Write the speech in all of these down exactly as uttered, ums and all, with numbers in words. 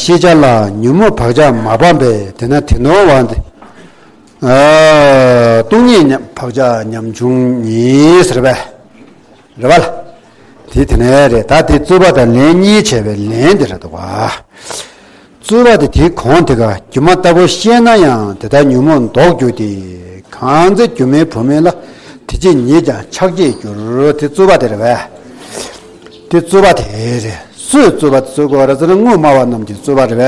ཤེས་བྱ་ལ་ཉོན་མོངས་བག་ཆགས་མ་སྤངས་པས། དེས་ན་དེ་ནོར་བ་འདི། ཨ། སྟོང་ཉིད་ཉམས་བག་ཆགས་ཉམ་ཆུང་ཉིད་ཟེར་བས། རེད་བ་ལ། དེ་དེ་ནས་རེད། ད་དེ་རྩོད་པ་དང་ལན་གཉིས་བྱས་པའི་ལན་དེ་རེད་འདུག་བ། རྩོད་པ་དེ་དེའི་གོང་དེ་ག་སྒྱུ་མ་ལྟ་བུ་ཤེས་ན་ཡང་དེ་ལྟར་ཉོན་མོངས་ལྡོག་འགྱུར་ཏེ། གང་ཚེ་སྒྱུ་མའི་བུད་མེད་ལ། དེ་ཕྱིར་ཉིད་ཀྱང་ཆགས་བྱེད་འགྱུར། དེ་རྩོད་པ་དེ་རེད་བས། དེ་རྩོད་པ་དེ་རེད། སུས་རྩོད་པ་དེ་རྩོད་དགོས་རེད་ཟེར་ན། དངོས་སྨྲ་བ་རྣམས་ཀྱིས་རྩོད་པ་རེད་བས།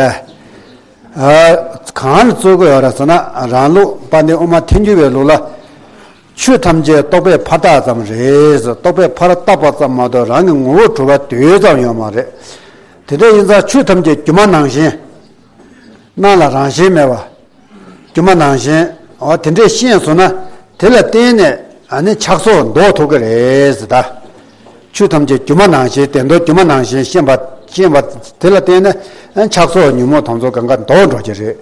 ཨ། གང་ལ་རྩོད་དགོས་ཡོད་རེད་ཟེར་ན། རང་ལུགས་དཔལ་ལྡན་དབུ་མ་ཐལ་འགྱུར་བའི་ལུགས་ལ། ཆོས་ཐམས་ཅད་རྟོག་པས་ཕར་བཏགས་ཙམ་རེད། རྟོག་པས་ཕར་བཏགས་པ་ཙམ་མ་གཏོགས་རང་གི་ངོ་བོ་གྲུབ་པ་དེ་ཙམ་ཡོད་མ་རེད། དེ་འདྲ་ཡིན་ཙང་ཆོས་ཐམས་ཅད་སྒྱུ་མ་ནང་བཞིན། སྣང་ལ་རང་བཞིན་མེད་པ། སྒྱུ་མ་ནང་བཞིན། འོ་དེ་འདྲས་ཤེས་སོང་ན། དེ་ལ་བརྟེན་ནས་ཨ་ནི་ཆགས་སོགས་ལྡོག་ཐུབ་ཀྱི་རེད་ཟེར་ད། ཆོས་ཐམས་ཅད་སྒྱུ་མ་ནང་བཞིན། དེ་མདོ་སྒྱུ་མ་ནང་བཞིན་ཤེས་པ། ཤེས་པ་དེ་ལ་བརྟེན་ནས་ཆགས་སོགས་ཉོན་མོངས་དེ་ཚོ་གང་ག་ལྡོག་འགྲོ་གི་རེད།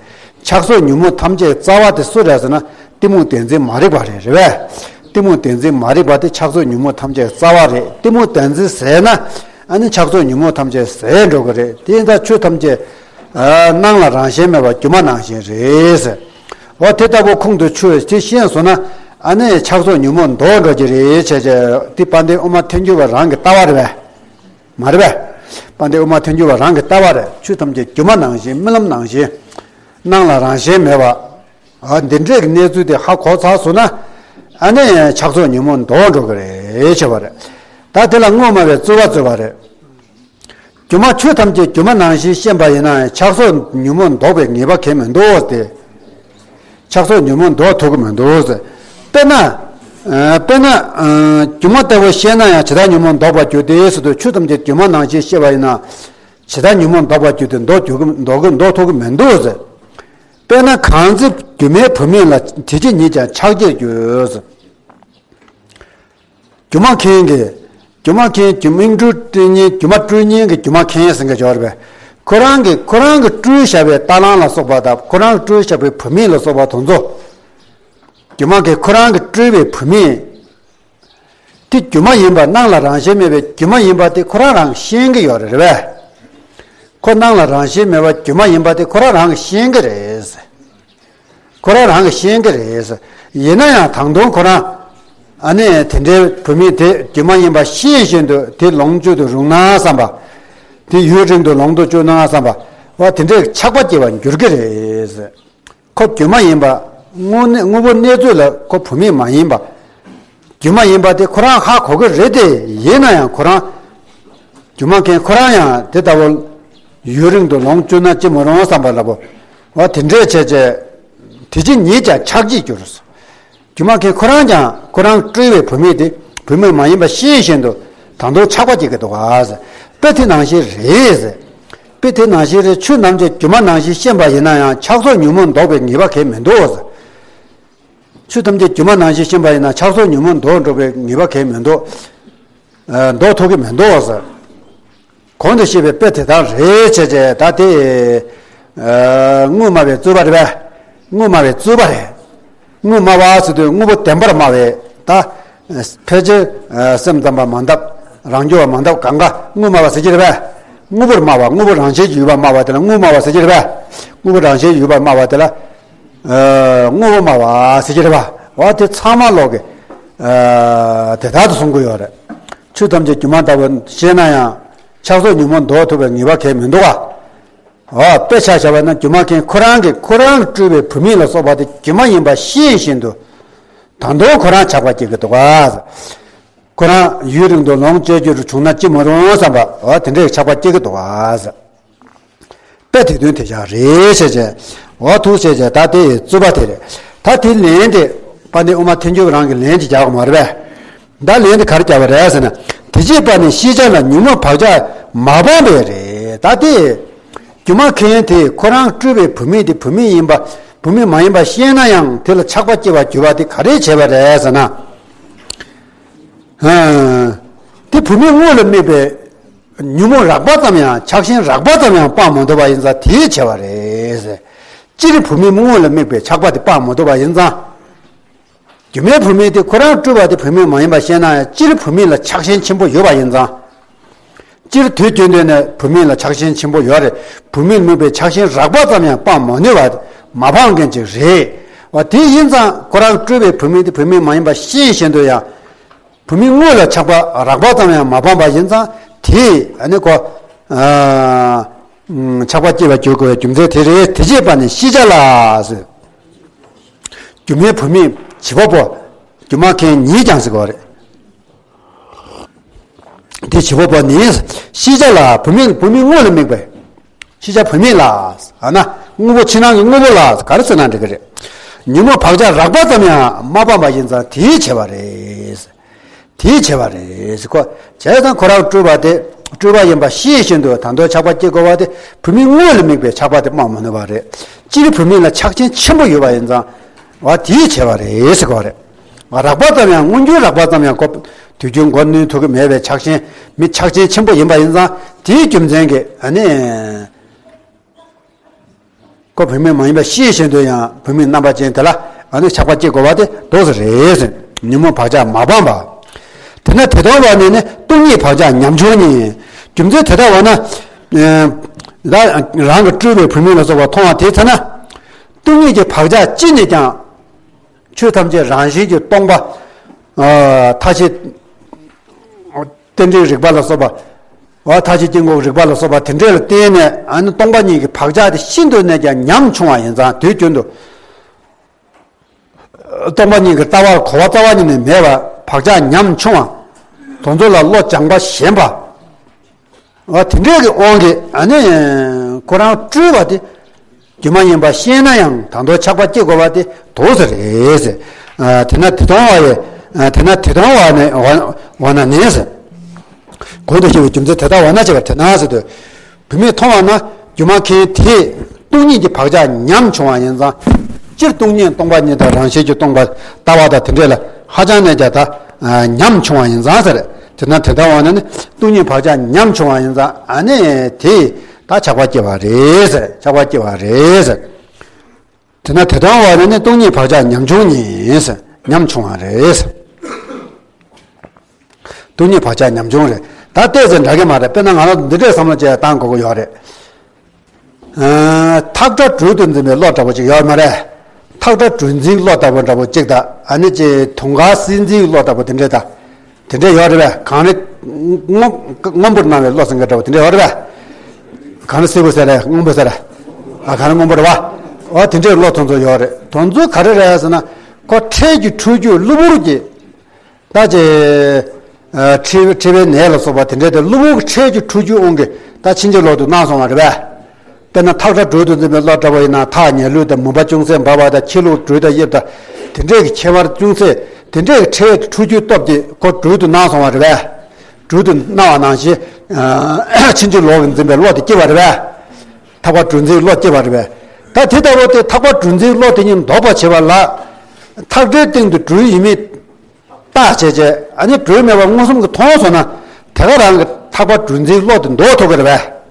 ཆགས་སོགས་ཉོན་མོངས་ཐམས་ཅད་རྩ་བ་དེ་སུ་རེད་ཟེར་ན། གཏི་མུག་བདེན་འཛིན་མ་རིག་པ་རེད། རེད་བས། གཏི་མུག་བདེན་འཛིན་མ་རིག་པ་དེ་ཆགས་སོགས་ཉོན་མོངས་ཐམས་ཅད་རྩ་བ་རེད། གཏི་མུག་བདེན་འཛིན་ཟད་ན་ཨ་ནི་ཆགས་སོགས་ཉོན་མོངས་ཐམས་ཅད་ཟད་འགྲོ་གི་རེད། དེ་ཡིན་ཙང་ཆོས་ཐམས་ཅད་ཨ་སྣང་ལ་རང་བཞིན་མེད་པ་སྒྱུ་མ་ནང་བཞིན་རེད་ཟེར། འོ་དེ་ལྟ་བུ་ཁུངས་དུ་ཆུད་དེ་ཤེས་སོང་ན། ཨ་ནི་ཆགས་སོགས་ཉོན་མོངས་ལྡོག་འགྲོ་གི་རེད་བྱས་བྱས། དེ་དཔལ་ལྡན་དབུ་མ་ཐལ་འགྱུར་བ་རང་གི་ལྟ་བ་རེད་བས། མ་རེད་བས། དཔལ་ལྡན་དབུ་མ་ཐལ་འགྱུར་བ་རང་གི་ལྟ་བ་རེད། ཆོས་ཐམས་ཅད་སྒྱུ་མ་ནང་བཞིན། རྨི་ལམ་ནང་བཞིན། སྣང་ལ་རང་བཞིན་མེད་པ། ཨ་འདི་འདྲའི་གནས་ཚུལ་དེ་ཧ་གོ་ཚར་སོང་ན། ཨ་ནི་ཆགས་སོགས་ཉོན་མོངས་ལྡོག་འགྲོ་གི་རེད་བྱས་པ་རེད། ད་དེ་ལ་དངོས་སྨྲ་བའི་རྩོད་པ་རྩོད་པ་རེད། སྒྱུ་མ་ཆོས་ཐམས་ཅད་སྒྱུ་མ་ནང་བཞིན་ཤེས་པ་ཡིན་ན་ཆགས་སོགས་ཉོན་མོངས་ལྡོག་པའི་ངེས་པ་གང་ཡང་མི་འདུག་སྟེ། ཆགས་སོགས་ཉོན་མོངས་ལྡོག་ཐུབ་ཀྱི་མི་འདུག་ཟེར། དཔེར་ན། ཨ་དཔེར་ན། ཨ་སྒྱུ་མ་ལྟ་བུ་ཤེས་ན་ཡང་ཇི་ལྟར་ཉོན་མོངས་ལྡོག་པར་འགྱུར་ཏེ་ཟེར་དུས། ཆོས་ཐམས་ཅད་སྒྱུ་མ་ནང་བཞིན་ཤེས་པ་ཡིན་ན། ཇི་ལྟར་ཉོན་མོངས་ལྡོག་པར་འགྱུར་ཏེ་ལྡོག་འགྱུར་གྱི་ལྡོག་གི་ལྡོག་ཐུབ་ཀྱི་མི་འདུག་ཟེར། དཔེར་ན་གང་ཚེ་སྒྱུ་མའི་བུད་མེད་ལ། དེ་ཕྱིར་ཉིད་ཀྱང་ཆགས་བྱེད་འགྱུར་ཟེར། སྒྱུ་མ་མཁན་གྱིས། སྒྱུ་མ་མཁན་གྱི་མིང་སྤྲུལ་སྤྲུལ་མཁན། སྒྱུ་མ་སྤྲུལ་མཁན་གྱི་སྒྱུ་མ་མཁན་ཟེར་མཁན་ཅིག་ཡོད་རེད་པས། ཁོ་རང་གིས་ཁོ་རང་གིས་སྤྲུལ་བཞག་པའི་རྟ་གླང་ལ་སོགས་པ་དང་། ཁོ་རང་གིས་སྤྲུལ་བཞག་པའི་བུད་མེད་ལ་སོགས་པ་དེ་ཚོ། སྒྱུ་མ་མཁན་ཁོ་རང་གིས་སྤྲུལ་པའི་བུད་མེད་དེ་སྒྱུ་མ་ཡིན་པ། སྣང་ལ་རང་བཞིན་མེད་པའི་སྒྱུ་མ་ཡིན་པ་དེ་ཁོ་རང་རང་ཤེས་ཀྱི་ཡོད་རེད་པས། ཁོ་སྣང་ལ་རང་བཞིན་མེད་པ་སྒྱུ་མ་ཡིན་པ་དེ་ཁོ་རང་རང་གིས་ཤེས་ཀྱི་རེད། ཁོ་རང་རང་གིས་ཤེས་ཀྱི་རེད། ཡིན་ན་ཡང་ད་དུང་ཁོ་རང་། ཨ་ནི་དེ་འདྲའི་བུད་མེད་དེ་སྒྱུ་མ་ཡིན་པ་ཤེས་བཞིན་དུ་དེ་ལོངས་སྤྱོད་དུ་རུང་ན་བསམ་པ། དེ་ཡུན་རིང་དུ་ལོངས་སུ་སྤྱོད་ན་བསམ་པ། འོ་དེ་འདྲའི་ཆགས་པ་སྐྱེ་བར་འགྱུར་གྱི་རེད། ཁོ་སྒྱུ་མ་ཡིན་པ། དངོས་གནས་དངོས་པོ་གནས་ཚུལ་ལ་ཁོ་བུད་མེད་མ་ཡིན་པ། སྒྱུ་མ་ཡིན་པ་དེ་ཁོ་རང་ཧ་གོ་གི་རེད་དེ། ཡིན་ན་ཡང་ཁོ་རང་། སྒྱུ་མ་མཁན་ཁོ་རང་ཡང་དེ་ལྟ་བུ་ཡུན་རིང་དུ་ལོངས་སྤྱོད་ན་ཅི་མ་རུང་བསམ་པ་ལ་བོ། འོ་དེ་འདྲས་བྱས་བྱས། དེ་ཕྱིར་ཉིད་ཀྱང་ཆགས་བྱེད་འགྱུར། སྒྱུ་མ་མཁན་ཁོ་རང་ཀྱང་ཁོ་རང་སྤྲུལ་བའི་བུད་མེད་དེ་བུད་མེད་མ་ཡིན་པ་ཤེས་བཞིན་དུ་ད་དུང་ཆགས་པ་སྐྱེ་གི་འདུག་ག་ཟེར། དཔེ་དེ་ནང་བཞིན་རེད་ཟེར། དཔེ་དེ་ནང་བཞིན་རེད། ཆོས་རྣམས་ཀྱང་སྒྱུ་མ་ནང་བཞིན་ཤེས་པ་ཡིན་ན་ཡང་ཆགས་སོགས་ཉོན་མོངས་ལྡོག་པའི་ངེས་པ་གང་ཡང་མི་འདུག་ཟེར། ཆོས་ཐམས་ཅད་སྒྱུ་མ་ནང་བཞིན་ཤེས་པ་ཡིན་ན་ཆགས་སོགས་ཉོན་མོངས་ལྡོག་འགྲོ་བའི་ངེས་པ་གང་ཡང་མི་འདུག་ཨ་ལྡོག་ཐུབ་ཀྱི་མི་འདུག་ཟེར། གོང་དུ་བཤད་པའི་དཔེ་དེ་དག་རེད་བྱས་བྱས། ད་དེ་ཨ་དངོས་སྨྲ་བའི་རྩོད་པ་རེད་པས། དངོས་སྨྲ་བའི་རྩོད་པ་རེད། དངོས་སྨྲ་བ་ཟེར་དུས་དངོས་པོ་བདེན་པར་སྨྲ་བའི། ད་ཕལ་ཆེར་ཨ་སེམས་ཙམ་པ་མ་འདབ། རང་རྒྱུད་པ་མ་འདབ་གང་ག་དངོས་སྨྲ་བ་ཟེར་གྱི་རེད་པས། དངོས་པོར་སྨྲ་བ། དངོས་པོ་རང་བཞིན་གྱིས་ཡོད་པར་སྨྲ་བ་དེ་ལ་དངོས་སྨྲ་བ་ཟེར་གྱི་རེད་པས། དངོས་པོ་རང་བཞིན་ཡོད་པར་སྨྲ་བ་དེ་ལ་ཨ་དངོས་པོ་སྨྲ་བ་ཟེར་གྱི་རེད་པ། འོ་དེ་ཚང་མ་ལོག་གི་ཨ་དེ་ལྟར་དུ་གསུང་གི་ཡོད་རེད། ཆོས་ཐམས་ཅད་སྒྱུ་མ་ལྟ་བུ་ཤེས་ན་ཡང་ཆགས་སོགས་ཉོན་མོངས་ལྡོག་ཐུབ་པའི་ངེས་པ་གང་ཡང་མི་འདུག་ག་འོ་དཔེ་ཆ་བཞག་པ་ན་སྒྱུ་མ་མཁན་ཁོ་རང་གིས་ཁོ་རང་སྤྲུལ་པའི་བུད་མེད་ལ་སོགས་པ་དེ་སྒྱུ་མ་ཡིན་པ་ཤེས་བཞིན་དུ་ད་དུང་ཁོ་རང་ཆགས་པ་སྐྱེ་གི་འདུག་ག་ཁོ་རང་ཡུན་རིང་དུ་ལོངས་སྤྱོད་རྒྱུར་བྱུང་ན་ཅི་མ་རུང་བསམ་པ། འོ་དེ་འདྲའི་ཆགས་པ་སྐྱེ་གི་འདུག་ག་དཔེ་དེ་དོན་དེ་ཅག་རེད་བྱས་བྱས། འོ་ཐུགས་བྱས་བྱས། ད་དེ་རྩོད་པ་དེ་རེད། ད་དེ་ལན་དེ་དཔལ་ལྡན་དབུ་མ་ཐལ་འགྱུར་རང་གི་ལན་དེ་རྒྱག་གི་མ་རེད་པས། ད་ལན་དེ་ག་རེ་བརྒྱབ་པ་རེད་ཟེར་ན། དེ་ཕྱིར་དཔལ་ནི་ཤེས་བྱ་ལ་ཉོན་མོངས་བག་ཆགས་མ་སྤངས་པས་རེད། ད་དེ་སྒྱུ་མ་མཁན་དེས་ཁོ་རང་སྤྲུལ་པའི་བུད་མེད་དེ་བུད་མེད་ཡིན་པ། བུད་མེད་མ་ཡིན་པ་ཤེས་ན་ཡང་དེ་ལ་ཆགས་པ་སྐྱེ་བར་འགྱུར་བ་དེ་ག་རེ་བྱས་པ་རེད་ཟེར་ན། ཨ་དེ་བུད་མེད་དངོས་ལ་དམིགས་པའི་ཉོན་མོངས་རགས་པ་ཙམ་ཡང་། ཆགས་ཞེན་རགས་པ་ཙམ་ཡང་སྤང་མ་ཐུབ་པ་ཡིན་ཙང་དེས་བྱས་པ་རེད། སྤྱིར་བུད་མེད་དངོས་ལ་དམིགས་པའི་ཆགས་པ་དེ་སྤང་མ་ཐུབ་པ་ཡིན་ཙང་། སྒྱུ་མའི་བུད་མེད་དེ་ཁོ་རང་སྤྲུལ་པ་དེ་བུད་མེད་མ་ཡིན་པ་ཤེས་ན་ཡང་། སྤྱིར་བུད་མེད་ལ་ཆགས་ཞེན་ཆེན་པོ་ཡོད་པ་ཡིན་ཙང་། སྤྱིར་དུས་རྒྱུན་དུ་ནི་བུད་མེད་ལ་ཆགས་ཞེན་ཆེན་པོ་ཡོད་རེད། བུད་མེད་དམིགས་པའི་ཆགས་ཞེན་རགས་པ་ཙམ་ཡང་སྤང་མ་ནུས་པ་མ་སྤངས་མཁན་ཅིག་རེད། བ་དེ་ཡིན་ཙང་ཁོ་རང་སྤྲུལ་པའི་བུད་མེད་དེ་བུད་མེད་མ་ཡིན་པ་ཤེས་བཞིན་དུ་ཡང་། བུད་མེད་དངོས་ལ་ཆགས་པ་རགས་པ་ཙམ་ཡང་མ་སྤངས་པ་ཡིན་ཙང་དེས་ཨ་ནི་ཁོ། ཨ། ཆགས་པ་སྐྱེ་བར་འགྱུར་དགོས་པའི་རྒྱུ་མཚན་དེ་རེད། དེ་བྱེད་པ་ནི་ཤེས་བྱ་ལ་ཟེར། སྒྱུ་མའི་བུད་མེད་བྱིས་པ་པོ། སྒྱུ་མ་མཁན་ཉིད་ཀྱང་ཟེར་དགོས་རེད། དེ་བྱེད་པ་པོ་ནི་ཤེས་བྱ་ལ་བུད་མེད་བུད་མེད་དངོས་ལ་དམིགས་པའི་ཤེས་བྱ་བུད་མེད་ལ། ཨ་ན་དངོས་པོ་ཕྱི་ནང་གི་དངོས་པོ་ལ་ག་རེ་ཟེར་ན་འགྲིག་གི་རེད། ཉོན་མོངས་བག་ཆགས་རགས་པ་ཙམ་ཡང་མ་སྤངས་པ་ཡིན་ཙང་དེས་བྱས་པ་རེད། དེས་བྱས་པ་རེད་ཁོ། བྱས་ཙང་ཁོ་རང་སྤྲུལ་པ་དེ་སྤྲུལ་པ་ཡིན་པ་ཤེས་བཞིན་དུ་ད་དུང་ཆགས་པ་སྐྱེ་དགོས་པ་དེ་བུད་མེད་དངོས་ལ་དམིགས་པའི་ཆགས་པ་དེ་སྤང་མ་ནུས་པ་རེད། སྤྱིར་བུད་མེད་ལ་ཆགས་ཞེན་ཆེན་པོ་ཡོད་པ་ཡིན་ཙང་བ་དེས་བྱས་པ་རེད་ཟེར་གོ་རེད། རགས་པ་ཙམ་ཡང་མངོན་གྱུར་རགས་པ་ཙམ་ཡང་ཁོ་དུས་རྒྱུན་མགོ་གནོན་ཐུབ་ཀྱི་མེད་པའི་ཆགས་ཞེན་མི་ཆགས་ཞེན་ཆེན་པོ་ཡིན་པ་ཡིན་ཙང་དེའི་རྒྱུ་མཚན་གྱིས་ཨ་ནི། ཁོ་བུད་མེད་མ་ཡིན་པ་ཤེས་བཞིན་དུ་ཡང་བུད་མེད་རྣམ་པ་ཅན་དེ་ལ་ཨ་ནི་ཆགས་པ་སྐྱེ་དགོས་པ་དེ་དོགས་སུ་རེད་ཟེར། ཉོན་མོངས་བག་ཆགས་མ་སྤངས་པ། དེས་ན་དེ་ལྟ་བ་ནི་ནི་སྟོང་ཉིད་བག་ཆགས་ཉམ་ཆུང་ཉིད། རྒྱུ་མཚན་དེ་ལྟ་བ་ན། ད་རང་གི་སྤྲུལ་པའི་བུད་མེད་ལ་སོགས་པ་མཐོང་བ་དེ་ཚེ་ན། སྟོང་ཉིད་ཀྱི་བག་ཆགས་ཅི་ནས་ཀྱང་། ཆོས་ཐམས་ཅད་རང་བཞིན་གྱིས་སྟོང་པ། མཐའ་བཞི། རྟེན་འབྲེལ་རིག་པ་ལ་སོགས་པ། མཐའ་བཞི་དཀྱིལ་འཁོར་རིག་པ་ལ་སོགས་པ་དེ་འདྲ་ལ་བརྟེན་ནས་ཨ་ནི་སྟོང་པ་ཉིད་ཀྱི་བག་ཆགས་དེ་ཤིན་ཏུ་ནས་ཀྱང་ཉམ་ཆུང་བ་ཡིན་ཙང་དུས་རྒྱུན་དུ། སྟོང་པ་ཉིད་ཀྱི་ལྟ་བར་གོ་བ་རྩ་བ་ཉིད་ནས་མེད་པ་བག་ཆགས་ཉམ་ཆུང་བ། དེ་ཚོ་ལ་བློ་སྦྱང་པ་ཞན་པ། དེ་འདྲའི་གི་དབང་གིས་ཨ་ནི་ཁོ་རང་སྤྲུལ་པ་དེ། རྒྱུ་མ་ཡིན་པ་ཤེས་ན་ཡང་ད་དུང་ཆགས་པ་སྐྱེ་དགོས་པ་དེ་དོགས་སུ་རེད་ཟེར། དེས་ན་དེ་མཐོང་བ་ཡི། དེས་ན་དེ་མཐོང་བ་ནི་འོ་ན་ནི་ཟེར། གོང་དུ་བཤད་པའི་རྒྱུ་མཚན་དེ་ལྟ་བ་ན་བྱས་པ་དེས་ན་ཟེར་དུས། བུད་མེད་མཐོང་བ་ན་སྒྱུ་མ་མཁན་དེས་སྟོང་ཉིད་ཀྱི་བག་ཆགས་ཉམ་ཆུང་བ་ཡིན་ཙང་། སྤྱིར་སྟོང་ཉིད་སྟོང་པ་ཉིད་དང་རང་བཞིན་གྱིས་སྟོང་པ་ལྟ་བ་དང་དེ་འདྲས་ལ་ཧ་ཅང་ནས་ཀྱང་ད་ཉམ་ཆུང་བ་ཡིན་ཙང་ཟེར། དེས་ན་དེ་ལྟ་བ་ན་ནི་སྟོང་ཉིད་བག་ཆགས་ཉམ་ཆུང་བ་ཡིན་ཙང་ཨ་ནི་དེས། ད་ཆགས་པ་སྐྱེ་བ་རེད་ཟེར། ཆགས་པ་སྐྱེ་བ་རེད་ཟེར། དེས་ན་དེ་ལྟ་བ་ནི་ནི་སྟོང་ཉིད་བག་ཆགས་ཉམ་ཆུང་ཉིད་ཟེར། ཉམ་ཆུང་བ་རེད་ཟེར། སྟོང་ཉིད་བག་ཆགས་ཉམ་ཆུང་རེད། ད་ལྟས་ཟེར་འདྲ་གི་མ་རེད། དཔེར་ན་ང་རང་འདི་འདྲས་བསམ་བློ་ཅིག་བཏང་དགོས་ཀྱི་ཡོད་རེད། ཨ། ཐག་སྒྲ་སྦྲུལ་དུ་འཛིན་པའི་བློ་འདྲ་པོ་ཅིག་ཡོད་མ་རེད། ཐག་སྒྲ་སྦྲུལ་འཛིན་བློ་འདྲ་པོ་འདྲ་པོ་ཅིག་དང་ཨ་ནི་ཅིག་དུང་དཀར་སེར་འཛིན་བློ་འདྲ་པོ་དེ་འདྲས་དང་། དེ་འདྲས་ཡོད་རེད་པས། གངས་རི་སྔོན་སྔོན་པོར་སྣང་བའི་བློ་ཟེར་མཁན་འདྲ་པོ་དེ་འདྲས་ཡོད་རེད་པས། གངས་རི་སེར་པོ་ཟེར་རེད། སྔོན་པོ་ཟེར་རེད། ཨ། གངས་རི་སྔོན་པོ་རེད་པ། འོ་དེ་འདྲས་བློ་དེ་ཚོ་ཡོད་རེད། དེ་ཚོ་ག་རེ་རེད་ཟེར་ན། ཁོ་འཕྲལ་གྱི་འཁྲུལ་རྒྱུ་གློ་བུར་གྱི། ད་ཅེ། ཨ། མཁྲིས་མཁྲིས་པའི་ནད་ལ་སོགས་པ་དེ་འདྲས་དེ་གློ་བུར་གྱི་འཕྲལ་གྱི་འཁྲུལ་རྒྱུ་དབང་གིས་ད་ཕྱིན་ཅི་ལོག་ཏུ་སྣང་སོང་བ་རེད་པས། དཔེར་ན་ཐག་སྒྲ་སྦྲུལ་དུ་འཛིན་པའི་བློ་འདྲ་པོ་ཡིན་ན་ཐག་ཉལ་ལུས་དང་མུན་པ་ཅུང་ཟད་འབར་བ་དང་ཁྱི་ལུག་སྦྲུལ་དང་དབྱིབས་དང་དེ་འདྲས་ཀྱི་ཁྱད་པར་ཅུང་ཟད་དེ་འདྲས་ཀྱི་འཕྲལ་དུ་འཁྲུལ་རྒྱུའི་སྟོབས་ཀྱིས་ཁོ་སྦྲུལ་དུ་སྣང་སོང་བ་རེད་པས། སྦྲུལ་དུ་སྣང་བ་ནང་བཞིན། ཕྱིན་ཅི་ལོག་གི་འཛིན་པའི་བློ་དེ་སྐྱེ་བ་རེད་པས། ཐག་པ་སྦྲུལ་འཛིན་བློ་སྐྱེ་བ་རེད་པས། ད་དེ་ལྟ་བུ་དེ་ཐག་པ་སྦྲུལ་འཛིན་བློ་དེ་ཉིད་ལྡོག་པར་བྱེད་པ་ལ། ཐག་སྒྲའི་སྟེང་དུ་སྦྲུལ་ཡིན་མིན། བརྟག་བྱས་རྗེས་ཨ་ནི་སྦྲུལ་མེད་པ་མངོན་སུམ་གྱིས་མཐོང་སོང་ན་དེ་ག་རང་གི་ཐག་པ་སྦྲུལ་འཛིན་བློ་དེ་འདོར་ཐུབ་ཀྱི་རེད་པས།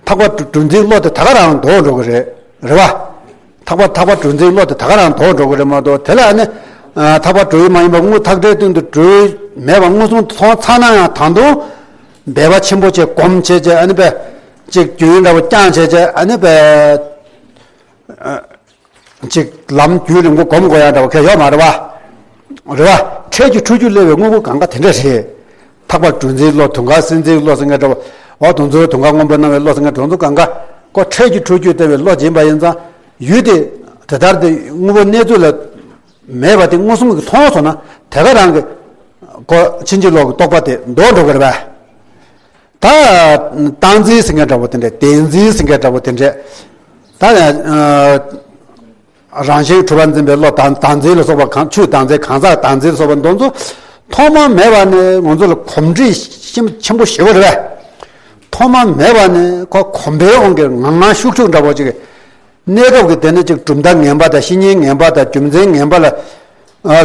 ཐག་པ་སྦྲུལ་འཛིན་བློ་དེ་ད་ག་རང་འདོར་འགྲོ་གི་རེད། རེད་པ། ཐག་པ་ཐག་པ་སྦྲུལ་འཛིན་བློ་དེ་ད་ག་རང་འདོར་འགྲོ་གི་རེད་མ་གཏོགས་དེ་ལ་ཨ་ནི། ཐག་པ་སྦྲུལ་མ་ཡིན་པ་དངོས་ཐག་སྒྲའི་སྟེང་དུ་སྦྲུལ་མེད་པ་མངོན་སུམ་མཐོང་ཚར་ན་ཡང་ད་དུང་འབད་པ་ཆེན་པོ་བྱས་གོམས་བྱས་རྗེས་ཨ་ནི་པས་ཅིག་རྒྱུན་འདྲ་བོ་བསྐྱངས་བྱས་རྗེས་ཨ་ནི་པས། ཅིག་ལམ་རྒྱུན་རིང་པོ་སྒོམ་དགོས་ཡ་འདྲ་བ་གལ་ཡོད་མ་རེད་བ། རེད་བ། འཕྲལ་གྱི་འཁྲུལ་རྒྱུ་སླེབས་པའི་དངོས་པོ་གང་ག་དེ་འདྲ་རེད། ཐག་པ་སྦྲུལ་འཛིན་བློ་དུང་དཀར་སེར་འཛིན་བློ་ཟེར་མཁན་འདྲ་བ། འོ་དེ་ཚོའི་དུང་དཀར་སྔོན་པོ་སྣང་བའི་བློ་ཟེར་མཁན་དེ་ཚོ་གང་ག་ཁོ་འཕྲལ་གྱི་འཁྲུལ་རྒྱུ་སླེབས་པའི་བློ་སྦྱིན་པ་ཡིན་ཙང་ཡུལ་དེ་དེ་ལྟར་དེ་དངོས་པོ་གནས་ཚུལ་ལ་མེད་པ་དེ་མངོན་སུམ་གྱིས་མཐོང་སོང་ན་དེ་ག་རང་གི་ཁོ་ཕྱིན་ཅི་ལོག་གི་རྟོག་པ་དེ་འདོར་འགྲོ་གི་རེད་བ། ད། རྟག་འཛིན་ཟེར་མཁན་འདྲ་བོ་དེ་འདྲས་བདེན་འཛིན་ཟེར་མཁན་འདྲ་བོ་དེ་འདྲས། ད། རང་བཞིན་གྲུབ་པ་འཛིན་པའི་བློ་དང་བདག་འཛིན་ལ་སོགས་པ་གང་ཆོས་བདག་འཛིན་གང་ཟག་བདག་འཛིན་ལ་སོགས་པ་འདི་ཚོ་ཐོག་མ་མེད་པ་ནས་ང་ཚོ་ལ་གོམས་འདྲིས་ཆེན་ཆེན་པོ་ཞེ་པོ་རེད་པས། ཐོག་མ་མེད་པ་ནས་ཁོ་གོམས་པའི་དབང་གིས་ངང་ངང་ཤུགས་ཤུགས་འདྲ་བོ་ཅིག་གནས་སྐབས་ཀྱི་དེ་ནི་ཅིག་གྲུབ་མཐའ་ངན་པ་དང་བཤེས་གཉེན་ངན་པ་དང་རྒྱུ་མཚན་ངན་པ་ལ།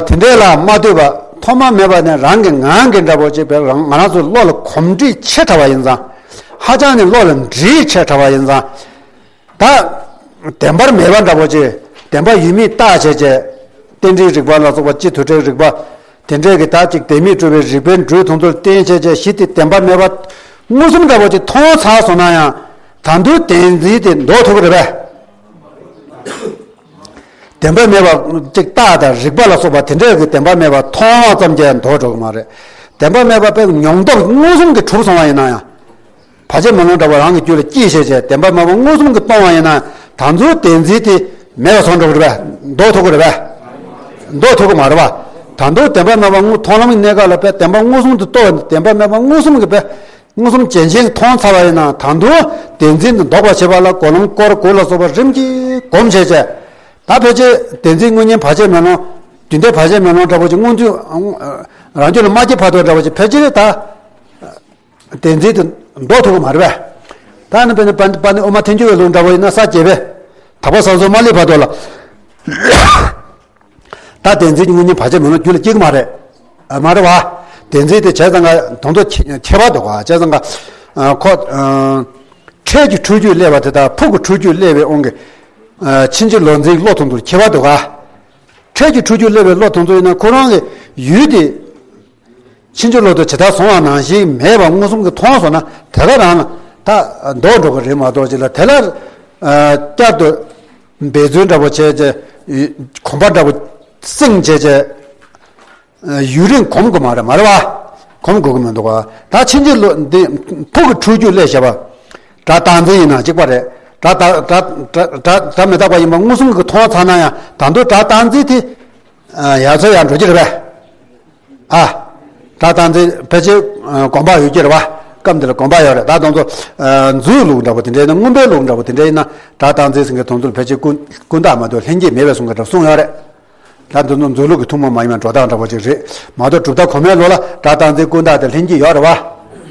དེ་འདྲས་ལ་མ་ལྟོས་པ་ཐོག་མ་མེད་པ་ནས་རང་གི་ངང་གིས་འདྲ་བོ་ཅིག་བས་རང་ང་རང་ཚོའི་བློ་ལ་གོམས་འདྲིས་ཆེ་དྲགས་པ་ཡིན་ཙང་། ཧ་ཅང་ནས་བློ་ལ་འདྲིས་ཆེ་དྲགས་པ་ཡིན་ཙང་། ད། བདེན་པར་མེད་པ་འདྲ་བོ་ཅིག་བདེན་པ་ཡོད་མེད་བརྟག་བྱས་བྱས། རྟེན་འབྲེལ་རིག་པ་ལ་སོགས་པ་སྤྱི་དོན་འབྲེལ་རིག་པ། དེ་འདྲའི་གི་ད་ཅིག་དེ་མིན་སྤྲོས་པའི་རིགས་པས་འགྲོས་དེ་ཚོར་བརྟེན་བྱས་བྱས་གཞི་དེ་བདེན་པ་མེད་པ་མངོན་སུམ་འདྲ་པོ་ཅིག་མཐོང་ཚར་སོང་ན་ཡང་ད་དུང་བདེན་འཛིན་དེ་ལྡོག་ཐུབ་ཀྱི་རེད་པས། བདེན་པ་མེད་པ་ཅིག་རྟགས་དང་རིགས་པ་ལ་སོགས་པ་དེ་འདྲའི་གི་བདེན་པ་མེད་པ་མཐོང་བ་ཙམ་གྱིས་ལྡོག་འགྲོ་གི་མ་རེད། བདེན་པ་མེད་པ་དཔེ་མྱོང་སྟོབས་མངོན་སུམ་གྱིས་གྲུབ་སོང་བ་ཡིན་ན་ཡང་། བར་ཆད་མེ་ལོང་འདྲ་པོ་རང་གི་རྒྱུད་ལ་སྐྱེས་བྱས་བྱས་བདེན་པ་མེད་པ་མངོན་སུམ་གྱིས་མཐོང་བ་ཡིན་ན་ད་དུང་བདེན་འཛིན་དེ་མེད་པ་སོང་འགྲོ་གི་རེད་པས། ལྡོག་ཐུབ་ཀྱི་རེད་པས། ལྡོག་ཐུབ་ཀྱི་མ་རེད་པ། ད་དུང་བདེན་པ་མེད་པ་མངོན་མཐོང་ལམ་གྱི་གནས་སྐབས་ལ་དཔེ་བདེན་པ་མངོན་སུམ་དུ་རྟོགས་པ་ནི་བདེན་པ་མེད་པ་མངོན་སུམ་གྱིས་དཔེ་མངོན་སུམ་ཇེ་ཆེན་མཐོང་ཚར་བ་ཡིན་ན་ད་དུང་བདེན་འཛིན་དུ་ལྡོག་པར་བྱེད་པ་ལ་གོ་ལོང་སྐོར་དགུ་ལ་སོགས་པ་རིམ་གྱིས་གོམས་བྱས་བྱས། ད་ཕལ་ཆེར་བདེན་འཛིན་དངོས་གཉེན་བར་ཆད་མེ་ལོང་། རྒྱུན་མཐའི་བར་ཆད་མེ་ལོང་འདྲ་པོ་ཅིག་མངོན་དུ། རང་རྒྱུད་ལ་མ་སྐྱེས་བར་དུ་འདྲ་པོ་ཅིག་ཕལ་ཆེར་ད། བདེན་འཛིན་དུ་ལྡོག་ཐུབ་ཀྱི་མ་རེད་པས། ད་ནི་དཔེར་ན་པ་པ་ནི་དབུ་མ་ཐལ་འགྱུར་བའི་ལུགས་འདྲ་པོ་ཡིན་ན་ས་བརྒྱད་པས། དག་པ་ས་སོ་མ་ལུས་བར་དུ་ལ། ད་བདེན་འཛིན་གྱི་དངོས་གཉེན་བར་ཆད་མེད་ལ་རྒྱུད་ལ་སྐྱེ་གི་མ་རེད། ཨ་མ་རེད་བ། བདེན་འཛིན་དེ་བྱས་ཙང་ག་དོན་དུ་ཁྱད་པར་འདུག་ག་བྱས་ཙང་ག་ཁོ། འཕྲལ་གྱི་འཁྲུལ་རྒྱུས་སླེབས་པ་དེ་དག་ཕུགས་ཀྱི་འཁྲུལ་རྒྱུས་སླེབས་པའི་དབང་གིས། ཕྱིན་ཅི་ལོག་འཛིན་བློ་དེ་ཚོར་ཁྱད་པར་འདུག་ག་འཕྲལ་གྱི་འཁྲུལ་རྒྱུས་སླེབས་པའི་བློ་དེ་ཚོ་ཡིན་ན་ཁོ་རང་གི་ཡུལ་དེ། ཕྱིན་ཅི་ལོག་ཏུ་ཇི་ལྟར་བཟུང་བ་ནང་བཞིན་མེད་པ་མངོན་སུམ་གྱིས་མཐོང་སོང་ན་དེ་ག་རང་ལ་ད་ལྡོག་འགྲོ་གི་རེད་མ་གཏོགས་ཅི་ལ་དེ་ལ་བསྐྱར་དུ་འབད་བརྩོན་འདྲ་པོ་བྱས་བྱས་གོམས་པ་འདྲ་པོ་སྲིང་བྱས་བྱས་ཡུན་རིང་གོམས་དགོས་མ་རེད་མ་རེད་བ། གོམས་དགོས་ཀྱི་མི་འདུག་བ། ད་ཕྱིན་ཅི་ལོག་འདི་ཕུགས་ཀྱི་འཁྲུལ་རྒྱུས་སླེབས་བྱས་པ། སྒྲ་རྟག་འཛིན་ཡིན་ན་གཅིག་པ་རེད། སྒྲ་རྟག་སྒྲ་སྒྲ་སྒྲ་མི་རྟག་པ་ཡིན་པ་མངོན་སུམ་གྱིས་མཐོང་ཚར་ན་ཡང་ད་དུང་སྒྲ་རྟག་འཛིན་དེ། ཡར་ཚུར་ཡར་འགྲོ་གི་རེད་པས། ཨ། སྒྲ་རྟག་འཛིན་ཕལ་ཆེར་གོམས་པ་ཡོད་ཀྱི་རེད་བ། སྐབས་འདི་ལ་གོམས་པ་ཡོད་རེད་ད་དང་ཚོ། མཛོད་ལུགས་འདྲ་པོ་དེ་འདྲ་ཡིན་ན་མངོན་པའི་ལུགས་འདྲ་པོ་དེ་འདྲ་ཡིན་ན་སྒྲ་རྟག་འཛིན་ཟེར་མཁན་དང་ཚོ་ལ་ཕལ་ཆེར་ཀུན་ཀུན་བརྟགས་མ་གཏོགས་ལྷན་སྐྱེས་མེད་པའི་གསུང་གི་འདྲ་གསུངས་ཡོད་རེད། ད་འདི་ཚོ་མཛོད་ལུགས་ཀྱི་ཐུན་མོང་མ་ཡིན་པའི་འགྲོ་སྟངས་འདྲ་པོ་ཅིག་རེད། མ་གཏོགས་གྲུབ་མཐའ་གོང་མའི་ལུགས་ལ་སྒྲ་རྟག་འཛིན་ཀུན་བརྟགས་དེ་ལྷན་སྐྱེས་ཡོད་རེད་བ།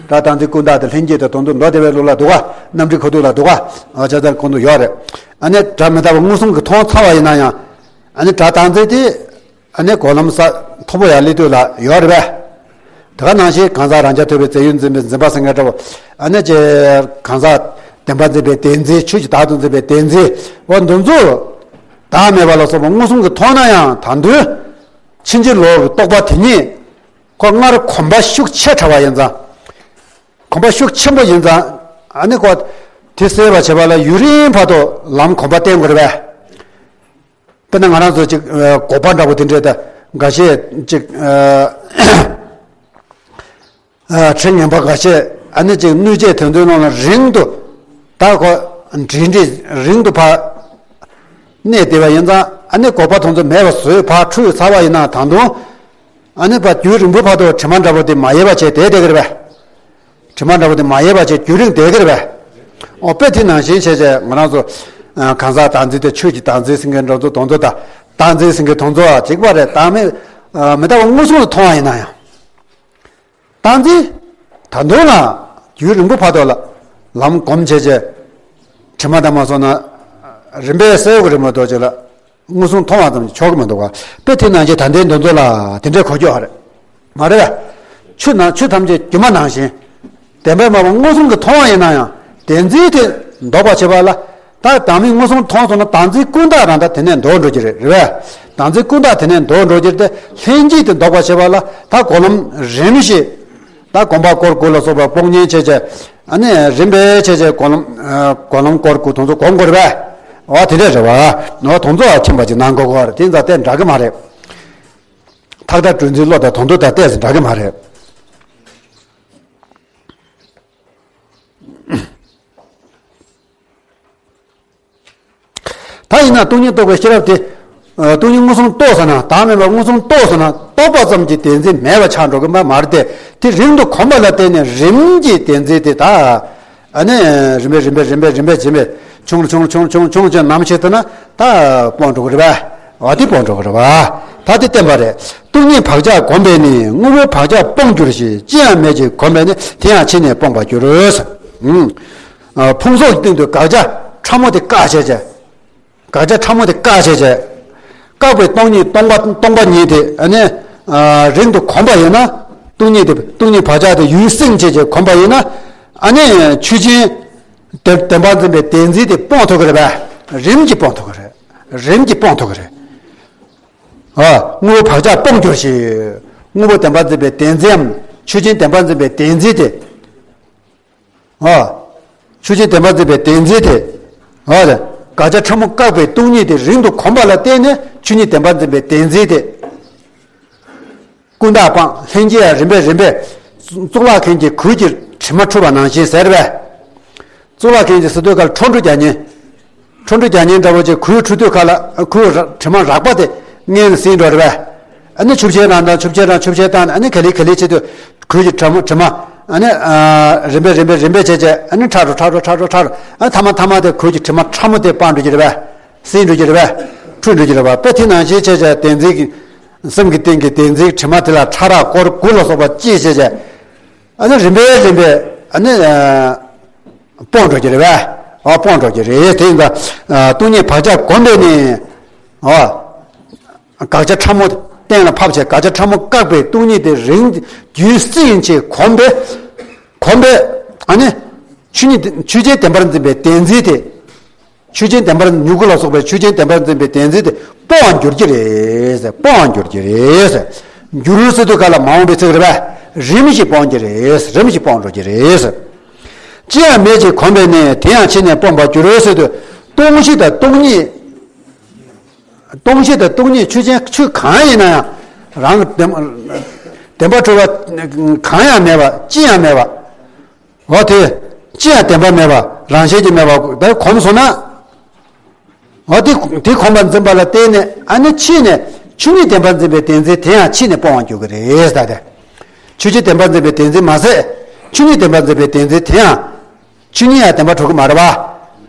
སྒྲ་རྟག་འཛིན་ཀུན་བརྟགས་དེ་ལྷན་སྐྱེས་དང་དང་དུ་མདོ་སྡེ་པའི་ལུགས་ལ་འདུག་ག་རྣམ་འགྲེལ་ཁ་ཐུག་ལ་འདུག་ག་ཨ་ཅག་ཙང་ཁོང་ཚོ་ཡོད་རེད། ཨ་ནི་སྒྲ་མི་རྟག་པ་མངོན་སུམ་གྱིས་མཐོང་ཚར་བ་ཡིན་ན་ཡང་། ཨ་ནི་སྒྲ་རྟག་འཛིན་དེ། ཨ་ནི་གོ་ལམ་ས་མཐོ་པོ་ཡར་སླེབས་དུས་ལ་ཡོད་རེད་པས། དེ་ག་ནང་བཞིན་གང་ཟག་རང་རྐྱ་ཐུབ་པའི་རྫས་ཡུལ་འཛིན་པའི་འཛིན་པ་ཟེར་མཁན་འདྲ་བོ། ཨ་ནི་ཅེ་གང་ཟག་བདེན་པར་འཛིན་པའི་བདེན་འཛིན་ཆོས་ཀྱི་བདག་ཏུ་འཛིན་པའི་བདེན་འཛིན་འོ་འདི་ཚོ། བདག་མེད་པ་ལ་སོགས་པ་མངོན་སུམ་གྱིས་མཐོང་ན་ཡང་ད་དུང་། ཕྱིན་ཅི་ལོག་གི་རྟོག་པ་དེ་ཉིད། ཁོ་སྔར་གོམས་པ་ཤུགས་ཆེ་དྲགས་པ་ཡིན་ཙང་། གོམས་པ་ཤུགས་ཆེན་པོ་ཡིན་ཙང་། ཨ་ནི་ཁོ། དེ་སེལ་བར་བྱེད་པ་ལ་ཡུན་རིང་བར་དུ་ལམ་གོམས་པ་བསྟེན་དགོས་རེད་པས། དཔེར་ན་ང་རང་ཚོ་ཅིག་ཨ་སྒོག་པ་འདྲ་པོ་དེ་འདྲས་ད་འགའ་ཤས་ཅིག་ཨ་ཨ་དྲི་ངན་པ་འགའ་ཤས་ཨ་ནི་ཅིག་སྣོད་ཆས་དེ་ཚོའི་ནང་ལ་རིང་དུ་ད་ཁོ་འདྲིས་འདྲིས་རིང་དུ་ཕར་གནས་བསྡད་པ་ཡིན་ཙང་ཨ་ནི་སྒོག་པ་དེ་ཚོ་མེད་པ་བཟོས་ཕར་འཁྲུད་ཚར་བ་ཡིན་ན་ད་དུང་ཨ་ནི་ཕར་རྒྱུན་རིང་པོ་བར་དུ་དྲི་མ་འདྲ་པོ་དེ་མ་ཡལ་བ་བྱས་བསྡད་བསྡད་ཀྱི་རེད་པས། དྲི་མ་འདྲ་པོ་དེ་མ་ཡལ་བ་བྱས་རྒྱུན་རིང་བསྡད་ཀྱི་རེད་པས། ཨོ་དཔེ་དེ་ནང་བཞིན་བྱས་བྱས་ང་རང་ཚོ་ཨ་གང་ཟག་བདག་འཛིན་དེ་ཆོས་ཀྱི་བདག་འཛིན་ཟེར་མཁན་འདྲ་ཚོ་དོན་དུ་ད་བདག་འཛིན་ཟེར་མཁན་དོན་ཚོ་ཨ་གཅིག་པ་རེད་བདག་མེད་ཨ་མི་རྟག་པ་མངོན་སུམ་དུ་མཐོང་བ་ཡིན་ན་ཡང་། བདག་འཛིན་ད་དུང་ལ་རྒྱུན་རིང་པོ་བར་དུ་ལ་ལམ་གོམས་བྱས་བྱས་དྲི་མ་དང་མ་སོང་ན་རིམ་པས་སེལ་དགོས་རེད་མ་གཏོགས་ཅིག་ལ། མངོན་སུམ་མཐོང་བ་ཙམ་གྱིས་ཆོག་གི་མི་འདུག་ག་དཔེ་དེ་ནང་བཞིན་ད་ལྟའི་འདི་ཚོ་ལ་དེ་འདྲའི་གོ་རྒྱུ་ཨ་རེད། མ་རེད་པས། ཆོས་ནང་ཆོས་ཐམས་ཅད་སྒྱུ་མ་ནང་བཞིན། བདེན་པས་མ་བ་མངོན་སུམ་གྱིས་མཐོང་བ་ཡིན་ན་ཡང་བདེན་འཛིན་དེ་ལྡོག་པར་བྱེད་པ་ལ་ད་བདག་མེད་མངོན་སུམ་མཐོང་སོང་ན་བདག་འཛིན་ཀུན་བརྟགས་རང་ད་དེ་ནས་ལྡོག་འགྲོ་གི་རེད་རེད་པས། བདག་འཛིན་ཀུན་བརྟགས་དེ་ནས་ལྡོག་འགྲོ་གི་རེད་དེ་ལྷན་སྐྱེས་དེ་ལྡོག་པར་བྱེད་པ་ལ་ད་གོ་ལམ་རིམ་བཞིན། ད་གོམས་པ་སྐོར་དགུ་ལ་སོགས་པ་སྤོང་ཉེན་བྱས་བྱས། ཨ་ནི་རིམ་པས་བྱས་བྱས་གོ་ལམ་གོ་ལམ་སྐོར་དགུ་དེ་ཚོ་གོམས་དགོས་རེད་པས། འོ་དེ་འདྲས་རེད་པ། འོ་དེ་ཚོ་ཨ་ཁྱིམ་པ་ཅིག་གནང་དགོས་ཀྱི་རེད་དེ་ཙང་དེ་འདྲ་གི་མ་རེད། ཐག་ཐག་གྲོལ་འཛིན་བློ་དང་དོན་དུ་ད་ལྟས་སུ་འདྲ་གི་མ་རེད། ད་ཡིན་ན་སྟོང་ཉིད་རྟོགས་པའི་ཤེས་རབ་དེ། སྟོང་ཉིད་མངོན་སུམ་རྟོགས་སོང་ན་བདག་མེད་པ་མངོན་སུམ་རྟོགས་སོང་ན་རྟོགས་པ་ཙམ་གྱིས་བདེན་འཛིན་མེད་པ་ཆགས་འགྲོ་གི་མ་མ་རེད་དེ་དེ་རིང་དུ་གོམས་པ་ལ་བརྟེན་ནས་རིམ་གྱིས་བདེན་འཛིན་དེ་ད། ཨ་ནི་རིམ་པས་རིམ་པས་རིམ་པས་རིམ་པས་བྱས་ནས་ཆུང་རུ་ཆུང་རུ་ཆུང་རུ་ཆུང་རུ་ཆུང་རུ་ཆུང་རུ་ནམ་ཞིག་ཏུ་ན་ད་སྤོང་འགྲོ་གི་རེད་པས། འོ་དེ་སྤོང་འགྲོ་གི་རེད་པ། ད་དེ་བསྟན་པ་རེད། སྟོང་ཉིད་བག་ཆགས་གོམས་པས་ནི། དངོས་པོའི་བག་ཆགས་སྤོང་འགྱུར་ཞིང་། ཅི་ཡང་མེད་ཅིང་གོམས་པས་ནི། དེ་ཡང་ཕྱིས་ནས་སྤོང་བར་འགྱུར། ཨ་ཕུང་སོགས་ཀྱི་སྟེང་དུ་དགག་བྱ་ཕྲ་མོ་དེ་བཀག་བྱས་བྱས། དགག་བྱ་ཕྲ་མོ་དེ་བཀག་བྱས་བྱས། བཀག་པའི་སྟོང་ཉིད་སྟོང་པ་སྟོང་པ་ཉིད་དེ་ཨ་ནི་ཨ་རིང་དུ་གོམས་པ་ཡིན་ན། སྟོང་ཉིད་དེ་སྟོང་ཉིད་བག་ཆགས་དེ་ཡུན་བསྲིངས་བྱས་བྱས་གོམས་པ་ཡིན་ན། ཨ་ནི་ཆོས་ཅན། བདེན་བདེན་པར་འཛིན་པའི་བདེན་འཛིན་དེ་སྤོང་ཐུབ་ཀྱི་རེད་པས། རིམ་གྱིས་སྤོང་ཐུབ་ཀྱི་རེད། རིམ་གྱིས་སྤོང་ཐུབ་ཀྱི་རེད། ཨ། དངོས་པོའི་བག་ཆགས་སྤོང་འགྱུར་ཞིང་། དངོས་པོ་བདེན་པར་འཛིན་པའི་བདེན་འཛིན་ནམ། ཆོས་ཅན་བདེན་པར་འཛིན་པའི་བདེན་འཛིན་དེ། ཨ། ཆོས་ཅན་བདེན་པར་འཛིན་པའི་བདེན་འཛིན་དེ། ཨ། དགག་བྱ་ཕྲ་མོ་བཀག་པའི་སྟོང་ཉིད་དེ་རིང་དུ་གོམས་པ་ལ་བརྟེན་ནས་ཆོས་ཉིད་བདེན་པར་འཛིན་པའི་བདེན་འཛིན་དེ། ཀུན་བརྟགས་སྤངས། ལྷན་སྐྱེས་ཡང་རིམ་པས་རིམ་པས། གཙུག་ལག་ཁང་གི་གོས་ཀྱི་དྲི་མ་འཁྲུ་བ་ནང་བཞིན་ཟེར་བས། གཙུག་ལག་ཁང་གི་ཟེར་དུས་སྐབས་ལ་འཕྲོ་འགྲོ་རྒྱག་ཉེན། འཕྲོ་འགྲོ་རྒྱག་ཉེན་འདྲ་བོ་ཅིག་གོས་འཁྲུ་དུས་སྐབས་ལ་གོས་དྲི་མ་རགས་པ་དེ་སྔོན་ལ་ཟིན་འགྲོ་རེད་བས། ཨ་ནི་ཆུ་བྱའི་ནང་དང་ཆུ་བྱའི་ནང་ཆུ་བྱའི་སྟེང་ནས་ཨ་ནི་ག་ལེ་ག་ལེ་བྱེད་དུས་གོས་ཀྱི་དྲི་མ་དྲི་མ། ཨ་ནི་ཨ་རིམ་པས་རིམ་པས་རིམ་པས་བྱས་བྱས་ཨ་ནི་ཕྲ་རུ་ཕྲ་རུ་ཕྲ་རུ་ཕྲ་རུ། ཨ་ནི་ཐ་མ་ཐ་མ་དེ་གོས་ཀྱི་དྲི་མ་ཕྲ་མོ་དེ་སྤངས་འགྲོ་གི་རེད་བས། ཟིན་འགྲོ་གི་རེད་བས། འཁྲུ་འགྲོ་གི་རེད་བས། དཔེ་དེ་ནང་བཞིན་བྱས་བྱས་བདེན་འཛིན་གྱི། སེམས་ཀྱི་སྟེང་གི་བདེན་འཛིན་དྲི་མ་དེ་ལ་ཕྲ་རགས་སྐོར་དགུ་ལ་སོགས་པ་སྐྱེས་བྱས་བྱས། ཨ་ནི་རིམ་པས་རིམ་པས་ཨ་ནི་ཨ་སྤོང་འགྲོ་གི་རེད་བས། ཨ་སྤོང་འགྲོ་གི་རེད། དེ་ཡིན་ཙང་ཨ་སྟོང་ཉིད་བག་ཆགས་གོམས་པས་ནི། ཨ་དགག་བྱ་ཕྲ་མོ་གཏན་ལ་ཕབ་བྱས་དགག་བྱ་ཕྲ་མོ་བཀག་པའི་སྟོང་ཉིད་དེ་རིང་རྒྱུན་བསྲིང་བྱས་གོམས་པས། གོམས་པས་ཨ་ནི་ཆོས་ཉིད་ཆོས་ཅན་བདེན་པར་འཛིན་པའི་བདེན་འཛིན་དེ། ཆོས་ཅན་བདེན་པར་མྱུ་གུ་ལ་སོགས་པའི་ཆོས་ཅན་བདེན་པར་འཛིན་པའི་བདེན་འཛིན་དེ་སྤོང་བར་འགྱུར་གྱི་རེད། སྤོང་བར་འགྱུར་གྱི་རེད། འགྱུར་ཟེར་དུས་སྐབས་ལ་མ་འོངས་པའི་ཚིག་རེད་པས། རིམ་བཞིན་སྤོང་གི་རེད། རིམ་བཞིན་སྤོང་འགྲོ་གི་རེད། ཅི་ཡང་མེད་ཅེས་གོམས་པས་ནི་དེ་ཡང་ཕྱིས་ནས་སྤོང་བར་འགྱུར་ཟེར་དུས། སྟོང་གཞི་དང་སྟོང་ཉིད། སྟོང་གཞི་དང་སྟོང་ཉིད་ཆོས་ཅན་ཆོས་གང་ཡིན་ན་ཡང་རང་བདེན་བདེན་པར་གྲུབ་པ་གང་ཡང་མེད་པ་ཅི་ཡང་མེད་པ། འོ་དེ། ཅི་ཡང་བདེན་པ་མེད་པ་རང་བཞིན་གྱིས་མེད་པ་དེ་གོམས་སོང་ན། འོ་དེ་དེ་གོམས་པར་འཛིན་པ་ལ་བརྟེན་ནས་ཨ་ནི་ཕྱིས་ནས་ཆོས་ཉིད་བདེན་པར་འཛིན་པའི་བདེན་འཛིན་དེ་ཡང་ཕྱིས་ནས་སྤོང་བར་འགྱུར་གྱི་རེད་ཟེར་ཏེ། ཆོས་ཅན་བདེན་པར་འཛིན་པའི་བདེན་འཛིན་མ་ཟད། ཆོས་ཉིད་བདེན་པར་འཛིན་པའི་བདེན་འཛིན་དེ་ཡང་། ཆོས་ཉིད་ཡང་བདེན་པར་གྲུབ་ཀྱི་མ་རེད་པ།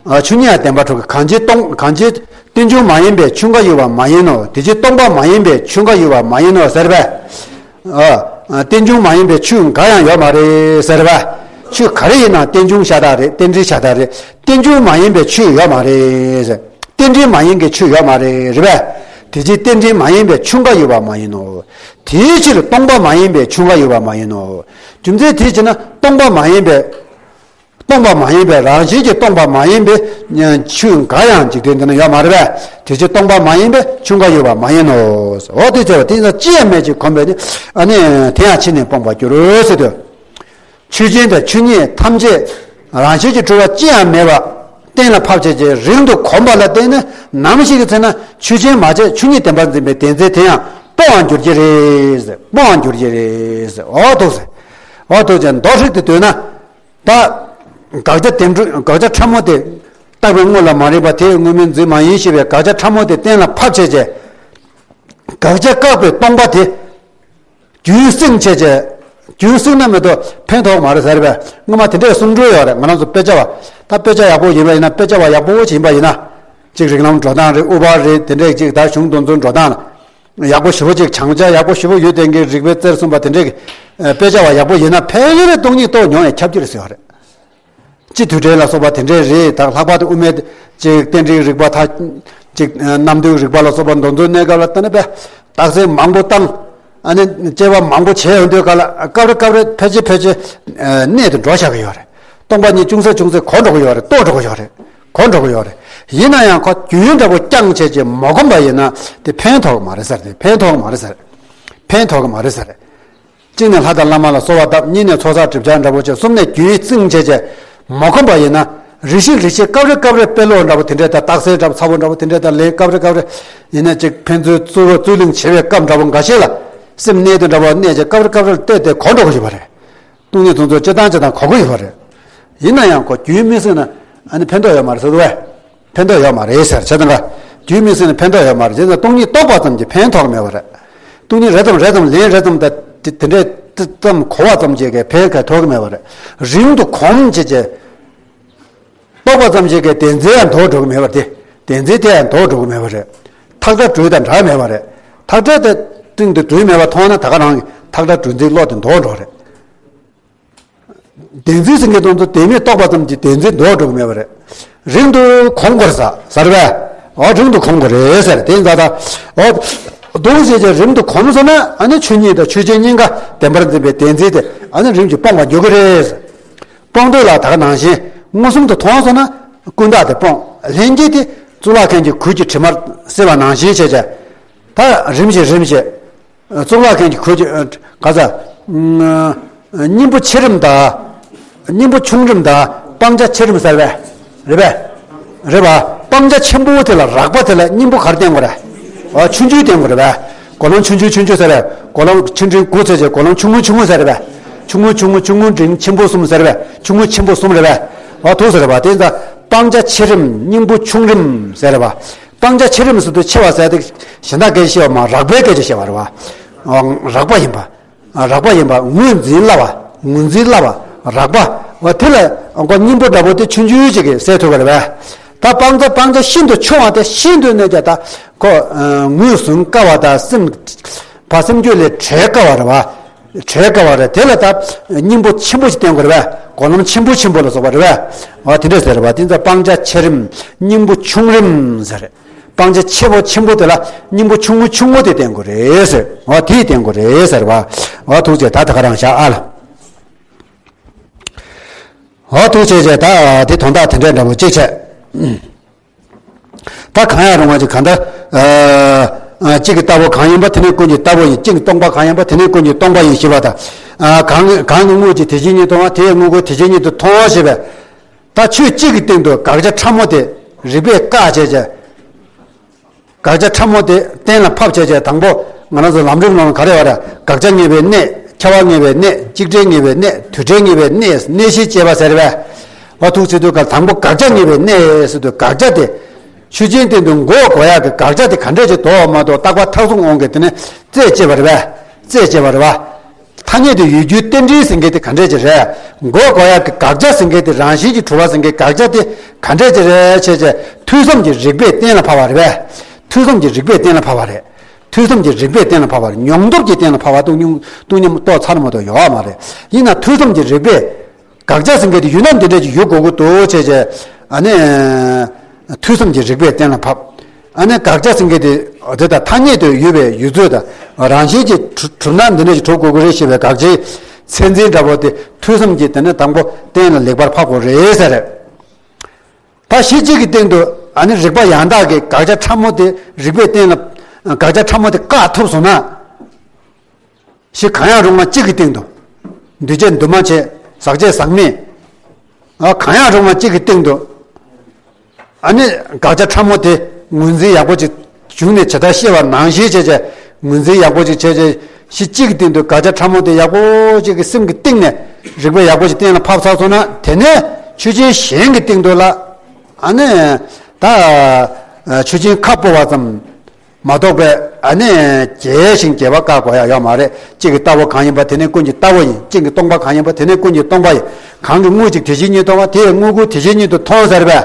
ཨ་ཆོས་ཉིད་ཡང་བདེན་པར་གྲུབ་ཀྱི་གང་ཕྱིར་སྟོང་གང་ཕྱིར། རྟེན་འབྱུང་མ་ཡིན་པའི་ཆོས་འགའ་ཡོད་པ་མ་ཡིན་ནོ། དེ་ཕྱིར་སྟོང་པ་མ་ཡིན་པའི་ཆོས་འགའ་ཡོད་པ་མ་ཡིན་ནོ་ཟེར་བས། ཨ། རྟེན་འབྱུང་མ་ཡིན་པའི་ཆོས་འགའ་ཡང་ཡོད་མ་རེད་ཟེར་བས། ཆོས་ག་རེ་ཡིན་ན་རྟེན་འབྱུང་ཤ་སྟག་རེད། རྟེན་འབྲེལ་ཤ་སྟག་རེད། རྟེན་འབྱུང་མ་ཡིན་པའི་ཆོས་ཡོད་མ་རེད་ཟེར། རྟེན་འབྲེལ་མ་ཡིན་པའི་ཆོས་ཡོད་མ་རེད་རེད་བས། དེ་ཕྱིར་རྟེན་འབྲེལ་མ་ཡིན་པའི་ཆོས་འགའ་ཡོད་པ་མ་ཡིན་ནོ། དེའི་ཕྱིར་སྟོང་པ་མ་ཡིན་པའི་ཆོས་འགའ་ཡོད་པ་མ་ཡིན་ནོ། རྒྱུ་མཚན་དེ་བྱས་ན་སྟོང་པ་མ་ཡིན་པའི། སྟོང་པ་མ་ཡིན་པའི་རང་བཞིན་གྱིས་སྟོང་པ་མ་ཡིན་པའི་ཆོས་འགའ་ཡང་འཇིག་རྟེན་འདི་ན་ཡོད་མ་རེད་པས། དེ་ཕྱིར་སྟོང་པ་མ་ཡིན་པའི་ཆོས་འགའ་ཡོད་པ་མ་ཡིན་ནོ། འོ་དེ་ཚེ་བ་དེ་ཡིན་ཙང་ཅི་ཡང་མེད་ཅེས་གོམས་པས་ནི་ཨ་ནི་དེ་ཡང་ཕྱིས་ནས་སྤོང་བར་འགྱུར་ཟེར་དུས། ཆོས་ཅན་དང་ཆོས་ཉིད་ཐམས་ཅད་རང་བཞིན་གྱིས་གྲུབ་པ་ཅི་ཡང་མེད་པ་གཏན་ལ་ཕབ་བྱས་ཀྱི་རིང་དུ་གོམས་པ་ལ་བརྟེན་ནས་ནམ་ཞིག་གི་ཚེ་ན་ཆོས་ཅན་མ་བྱས་ཆོས་ཉིད་བདེན་པར་འཛིན་པའི་བདེན་འཛིན་དེ་ཡང་སྤོང་བར་འགྱུར་གྱི་རེད། སྤོང་བར་འགྱུར་གྱི་རེད། འོ་འདུག་ཟེར། འོ་འདུག་ཅེས་མདོ་ཧྲིལ་དུ་བཏོན་ན། ད། དགག་བྱ་བདེན་གྲུབ་དགག་བྱ་ཕྲ་མོ་དེ། བཏགས་པའི་དངོས་ལ་མ་རིག་པ་དེ་དངོས་མིང་འཛིན་མ་ཡིན་ཞེས་པའི་དགག་བྱ་ཕྲ་མོ་དེ་གཏན་ལ་ཕབ་བྱས་རྗེས། དགག་བྱ་བཀག་པའི་སྟོང་པ་དེ། རྒྱུན་བསྲིང་བྱས་རྗེས། རྒྱུན་བསྲིང་ན་མི་འདུག་ཕན་ཐོགས་མ་རེད་ཟེར་བས། སྔོན་མ་དེ་འདྲའི་གསུང་སྒྲོས་ཡོད་རེད། ང་རང་ཚོ་དཔེ་ཆ་བ། ད་དཔེ་ཆ་ཡག་པོ་ཡིན་པ་ཡིན་ན་དཔེ་ཆ་བ་ཡག་པོ་ཞིག་ཡིན་པ་ཡིན་ན། གཅིག་རིགས་ལམ་འགྲོ་སྟངས་རེད། དབུ་བར་རེད། དེ་འདྲའི་གཅིག་ད་གཞུང་དེ་ཚོ་འགྲོ་སྟངས་ལ། ཡག་པོ་ཞེ་པོ་ཅིག་སྦྱང་བྱ་ཡག་པོ་ཞེ་པོ་ཡོད་དེ་གི་རིག་པའི་རྩེར་སོན་པ་དེ་འདྲས་ཀྱི་དཔེ་ཆ་བ་ཡག་པོ་ཡིན་ན་ཕལ་ཆེར་སྟོང་ཉིད་རྟོགས་མྱོང་ཡང་ཁྱབ་ཀྱི་རེད་ཟེར་བ་རེད། སྤྱི་དུས་དྲན་ལ་སོགས་པ་དེ་འདྲས་རེད། ད་ལྷག་པར་དུ་དབུ་མའི་ཅིག་རྟེན་འབྲེལ་རིག་པ་ད་ཅིག་རྣམ་འདུལ་རིག་པ་ལ་སོགས་པ་མདོ་འཛིན་གནས་སྐབས་ལ་ལྟ་ན་དཔེ་རྟགས་གསལ་མང་པོ་བཏང་། ཨ་ནི་དཔྱད་པ་མང་པོ་བྱས་ཡོང་དུས་ག་ལ་སྐབས་རེ་སྐབས་རེ་ཕལ་ཆེར་ཕལ་ཆེར་གནད་དུ་འགྲོ་བཞག་གི་ཡོད་རེད། སྟོང་པ་ཉིད་ཅུང་ཟད་ཅུང་ཟད་གོ་འགྲོ་གི་ཡོད་རེད། རྟོགས་འགྲོ་གི་ཡོད་རེད། གོ་འགྲོ་གི་ཡོད་རེད། ཡིན་ན་ཡང་ཁོ་རྒྱུན་འདྲ་པོ་རྐྱང་བྱས་རྗེས་མ་གོམས་པ་ཡིན་ན་དེ་ཕན་ཐོགས་མ་རེད་ཟེར། དེ་ཕན་ཐོགས་མ་རེད་ཟེར། ཕན་ཐོགས་མ་རེད་ཟེར། གཅིག་ནས་ལྷ་དང་བླ་མ་ལ་གསོལ་བ་བཏབ། གཉིས་ནས་ཚོགས་བསགས་སྒྲིབ་སྦྱང་འདྲ་པོ་བྱས། གསུམ་ནས་རྒྱུན་བསྲིང་བྱས་རྗེས་མ་གོམས་པ་ཡིན་ན་རེ་ཞིག་རེ་ཞིག་སྐབས་རེ་སྐབས་རེ་དཔེ་ཀློག་འདྲ་པོ་དེ་འདྲས་དང་རྟགས་གསལ་འདྲ་པོ་ཚ་པོ་འདྲ་པོ་དེ་འདྲས་དང་ལན་སྐབས་རེ་སྐབས་རེ་ཡིན་ན་ཅིག་ཕན་ཚུན་རྩོད་རྩོད་གླེང་བྱེད་པའི་སྐབས་འདྲ་པོ་འགའ་ཤས་ལ་སེམས་གནད་དུ་འདྲ་པོ་གནས་རྗེས་སྐབས་རེ་སྐབས་རེ་ལ་བལྟས་ཏེ་གོ་འགྲོ་གི་ཡོད་པ་རེད། སྟོང་ཉིད་དེ་ཚོ་སྤྱིར་བཏང་སྤྱིར་བཏང་གོ་གི་ཡོད་པ་རེད། ཡིན་ན་ཡང་ཁོ་རྒྱུན་མི་བསྲིངས་ན་ཨ་ནི་ཕན་ཐོགས་ཡོད་མ་རེད་ཟེར་བས། ཕན་ཐོགས་ཡོད་མ་རེད་ཟེར། བྱས་ཙང་རྒྱུན་མི་བསྲིངས་ན་ཕན་ཐོགས་ཡོད་མ་རེད། བྱས་ཙང་སྟོང་ཉིད་རྟོགས་པ་ཙམ་གྱིས་ཕན་ཐོགས་མེད་པ་རེད། སྟོང་ཉིད་རེ་ཙམ་རེ་ཙམ་ལན་རེ་ཙམ་དང་དེ་དེ་འདྲའི་ཙམ་གོ་བ་ཙམ་གྱིས་ཀྱང་ཕན་ག་ཐོགས་ཀྱི་མེད་པ་རེད། རིང་དུ་གོམས་བྱས་རྗེས་རྟོགས་པ་ཙམ་གྱིས་ཀྱང་བདེན་འཛིན་ཡང་ལྡོག་འགྲོ་གི་མེད་པ་རེད། བདེན་འཛིན་དེ་ཡང་ལྡོག་འགྲོ་གི་མེད་པ་རེད། ཐག་ཁྲ་སྦྲུལ་དང་འདྲ་མེད་པ་རེད། ཐག་ཁྲ་དེ་སྟེང་དུ་སྦྲུལ་མེད་པ་མཐོང་ན་ད་ག་རང་གི་ཐག་ཁྲ་སྦྲུལ་འཛིན་བློ་དེ་ལྡོག་འགྲོ་རེད། བདེན་འཛིན་ཟེར་མཁན་དེ་ཚོ་བདེན་མེད་རྟོགས་པ་ཙམ་གྱིས་བདེན་འཛིན་ལྡོག་འགྲོ་གི་མེད་པ་རེད། རིང་དུ་གོམས་དགོས་ཟེར་བས། འོ་རིང་དུ་གོམས་དགོས་རེད་ཟེར། དེ་ཡིན་ཙང་ད་འོ་འདུག་ཟེར་བྱས་རིང་དུ་གོམས་སོང་ན་ཨ་ནི་ཆོས་ཉིད་དང་ཆོས་ཅན་གཉིས་ཀ་བདེན་པར་འཛིན་པའི་བདེན་འཛིན་དེ་ཨ་ནི་རིམ་གྱིས་སྤོང་བར་འགྱུར་གི་རེད། སྤོང་འདོད་ལ་ད་ག་ནང་བཞིན་མངོན་སུམ་དུ་མཐོང་སོང་ན་ཀུན་བརྟགས་དེ་སྤོང་། ལྷན་སྐྱེས་དེ་གཙུག་ལག་ཁང་གི་གོས་ཀྱི་དྲི་མར་བསྲེ་བ་ནང་བཞིན་བྱས་བྱས་ད་རིམ་བཞིན་རིམ་བཞིན། གཙུག་ལག་ཁང་གི་ཁོད་ཀྱི་ག་ས་སྙིང་པོ་ཆེ་རིམ་དང་། སྙིང་པོ་ཆུང་རིམ་དང་སྤང་བྱ་ཆེ་རིམ་ཟེར་བས། རེད་པས། རེད་པ། སྤང་བྱ་ཆེན་པོ་དེ་ལ་རགས་པ་དེ་ལ་སྙིང་པོ་ག་རེ་བསྟན་དགོས་རེད། ཨ། ཆུང་ཆུང་བསྟན་དགོས་རེད་པས། གོ་ལོང་ཆུང་ཆུང་ཆུང་ཆུང་ཟེར་བས། གོ་ལོང་ཆུང་འབྲིང་དགུ་ཟེར་བྱས་གོ་ལོང་ཆུང་ངུ་ཆུང་ངུ་ཟེར་བས། ཆུང་ངུ་ཆུང་ངུ་ཆུང་ངུ་འབྲིང་ཆེན་པོ་གསུམ་ཟེར་བས། ཆུང་ངུ་ཆེན་པོ་གསུམ་རེད་པས། ཨ། ཐུག་ཟེར་བ་དེ་ཚོ་སྤང་བྱ་ཆེ་རིམ་སྙིང་པོ་ཆུང་རིམ་ཟེར་བ། སྤང་བྱ་ཆེ་རིམ་ཟེར་དུས་ཆེ་བ་ཟེར་དེ་གཞན་དག་སྐད་ཆ་བཤད་པ་མ་རགས་པའི་སྐད་ཆ་བཤད་པ་རེད་བ། རགས་པ་ཡིན་པ། རགས་པ་ཡིན་པ། ངོས་འཛིན་སླ་བ། ངོས་འཛིན་སླ་བ། རགས་པ། འོ་དེ་ལ་ཁོ་སྙིང་པོ་འདྲ་པོ་དེ་ཆུང་ཆུང་ཅིག་གིས་སེལ་ཐུབ་པ་རེད་པས། ད་སྤང་བྱ་སྤང་བྱ་ཤིན་ཏུ་ཆུང་བ་དེ་ཤིན་ཏུ་ནས་ཀྱང་ད་ཁོ་ངོས་བཟུང་དཀའ་བ་དང་སེམས་ཕ་སེམས་རྒྱུད་ལས་བྲལ་དཀའ་བ་རེད་བ། བྲལ་དཀའ་བ་རེད། དེ་ལ་ད་སྙིང་པོ་ཆེན་པོ་ཞིག་བསྟན་དགོས་རེད་པས། གོ་ལོང་ཆེན་པོ་ཆེན་པོ་ལ་སོགས་པ་རེད་པས། འོ་དེ་འདྲ་ཟེར་བ་དེ་ཚོ་སྤང་བྱ་ཆེ་རིམ་སྙིང་པོ་ཆུང་རིམ་ཟེར། སྤང་བྱ་ཆེ་བོ་ཆེན་པོ་དེ་ལ་སྙིང་པོ་ཆུང་ངུ་ཆུང་ངུ་དེ་བསྟན་དགོས་རེད་ཟེར། འོ་དེ་བསྟན་དགོས་རེད་ཟེར་བ། འོ་ཐུགས་རྗེ་ཆེ། ད་ད་ག་རང་བཞག་ཨ་ལ། འོ་ཐུགས་རྗེ་ཆེ། ད་དེ་དོན་དག་དེ་འདྲ་འདྲ་པོ་གཅིག་བྱས། ད་གང་ཡང་རུང་བ་ཅིག་གང་ལྟར། ཨ། གཅིག་གི་ལྟ་བ་གང་ཡིན་པ་དེ་ནི་ཀུན་གྱི་ལྟ་བ་ཡིན། གཅིག་གི་སྟོང་པ་གང་ཡིན་པ་དེ་ནི་ཀུན་གྱི་སྟོང་པ་ཡིན་ཞེས་པ་དང་། ཨ། གང་གང་གི་དངོས་ཀྱི་དེ་བཞིན་ཉིད་སྟོང་བ་དེ་ཡི་དངོས་ཀུན་དེ་བཞིན་ཉིད་དུ་མཐོང་ཞེས་པས། ད་ཆོས་གཅིག་གི་སྟེང་དུ་དགག་བྱ་ཕྲ་མོ་དེ་རིགས་པས་བཀག་བྱས་བྱས། དགག་བྱ་ཕྲ་མོ་དེ་གཏན་ལ་ཕབ་བྱས་བྱས། དང་པོ་ང་རང་ཚོ་ལམ་རིམ་ནང་ག་རེ་བ་རེད། དགག་བྱ་ངེས་པའི་གནས། ཁྱབ་པ་ངེས་པའི་གནས། གཅིག་བྲལ་ངེས་པའི་གནས། དུས་བྲལ་ངེས་པའི་གནས། གནས་གཞི་བྱས་པ་ཟེར་བས། འོ་ཐུགས་རྗེ་ཆེ། དུས་ག་དང་པོ་དགག་བྱ་ངེས་པའི་གནས་ཟེར་དུས་དགག་བྱ་དེ་ཆོས་ཅན་སྟེང་དུ་འགོག་དགོས་ཡག་གི་དགག་བྱ་དེ་ག་འདྲས་ཅིག་འདུག་མ་གཏོགས། རྟག་པ་མཐར་ཐུག་དབང་གིས་དེ་ནི་རྩད་བཅད་པ་རེད་པས། རྩད་བཅད་པ་རེད་པ། ཐ་སྙད་དུ་ཡོད་རྒྱུའི་རྟེན་འབྲེལ་ཟེར་མཁན་དེ་ག་འདྲས་ཅིག་རེད། འགོག་དགོས་ཡག་གི་དགག་བྱ་ཟེར་མཁན་དེ། རང་བཞིན་གྱིས་གྲུབ་པ་ཟེར་མཁན་དགག་བྱ་དེ་ག་འདྲས་ཅིག་རེད་བྱས་བྱས། ཐོས་བསམ་གྱི་རིགས་པས་གཏན་ལ་ཕབ་པ་རེད་པས། ཐོས་བསམ་གྱི་རིགས་པས་གཏན་ལ་ཕབ་པ་རེད། ཐོས་བསམ་གྱི་རིགས་པས་གཏན་ལ་ཕབ་པ་རེད། མྱོང་སྟོབས་ཀྱིས་གཏན་ལ་ཕབ་པ། སྟོང་ཉིད། སྟོང་ཉིད་རྟོགས་ཚར་མ་གཏོགས་ཡོད་མ་རེད། ཡིན་ན་ཐོས་བསམ་གྱི་རིགས་པས། དགག་བྱ་ཟེར་མཁན་དེ་ཡོད་ན་འདི་འདྲ་ཅིག་ཡོད་དགོས་ཀྱི་འདུག་བྱས་བྱས། ཨ་ནི་ཐོས་བསམ་གྱི་རིགས་པས་གཏན་ལ་ཕབ། ཨ་ནི་དགག་བྱ་ཟེར་མཁན་དེ་དེ་དང་ཐ་སྙད་དུ་ཡོད་པའི་ཡུལ་ཚོད་དང་། རང་བཞིན་གྱིས་གྲུབ་གྲུབ་ན་འདི་འདྲ་ཅིག་གྲུབ་དགོས་ཀྱི་རེད་ཞེས་པའི་དགག་བྱའི་ཚད་འཛིན་འདྲ་པོ་དེ་ཐོས་བསམ་གྱིས་དེ་ནི་དང་པོ་གཏན་ལ་ལེགས་པར་ཕབ་དགོས་རེད་ཟེར། ད་གཞི་གཅིག་གི་སྟེང་དུ་ཨ་ནི་རིགས་པ་ཡང་དག་གི་དགག་བྱ་ཕྲ་མོ་དེ་རིགས་པས་གཏན་ལ། དགག་བྱ་ཕྲ་མོ་དེ་བཀག་ཐུབ་སོང་ན། གཞི་གང་ཡང་རུང་བ་གཅིག་གི་སྟེང་དུ། འདུས་བྱས་འདུས་མ་བྱས། ཟག་བཅས་ཟག་མེད། ཨ། གང་ཡང་རུང་བ་གཅིག་གི་སྟེང་དུ། ཨ་ནི་དགག་བྱ་ཕྲ་མོ་དེ་ངོས་འཛིན་ཡག་པོ་ཅིག་བྱུང་ནས། ཇི་ལྟར་བཤད་པ་ནང་བཞིན་བྱས་བྱས་ངོས་འཛིན་ཡག་པོ་ཅིག་བྱས་བྱས། གཞི་གཅིག་གི་སྟེང་དུ་དགག་བྱ་ཕྲ་མོ་དེ་ཡག་པོ་ཅིག་གི་སེམས་ཀྱི་གཏིང་ནས་རིགས་པ་ཡག་པོ་ཅིག་གཏན་ལ་ཕབ་ཚར་སོང་ན། དེ་ནས་ཆོས་ཅན་གཞན་གྱི་སྟེང་དུ་ལ། ཨ་ནི་ད་ཆོས་ཅན་ཁ་སྤོ་བ་ཙམ་མ་གཏོགས་པའི། ཨ་ནི་རྒྱས་ཤིང་རྒྱས་པ་བཀག་དགོས་ཡ་ཡོད་མ་རེད། གཅིག་གི་ལྟ་བ་གང་ཡིན་པ་དེ་ནི་ཀུན་གྱི་ལྟ་བ་ཡིན། གཅིག་གི་སྟོང་པ་གང་ཡིན་པ་དེ་ནི་ཀུན་གྱི་སྟོང་པ་ཡིན། གང་གི་དངོས་གཅིག་དེ་བཞིན་ཉིད་སྟོང་བ་དེ་ཡི་དངོས་ཀུན་དེ་བཞིན་ཉིད་དུ་མཐོང་ཟེར་བས།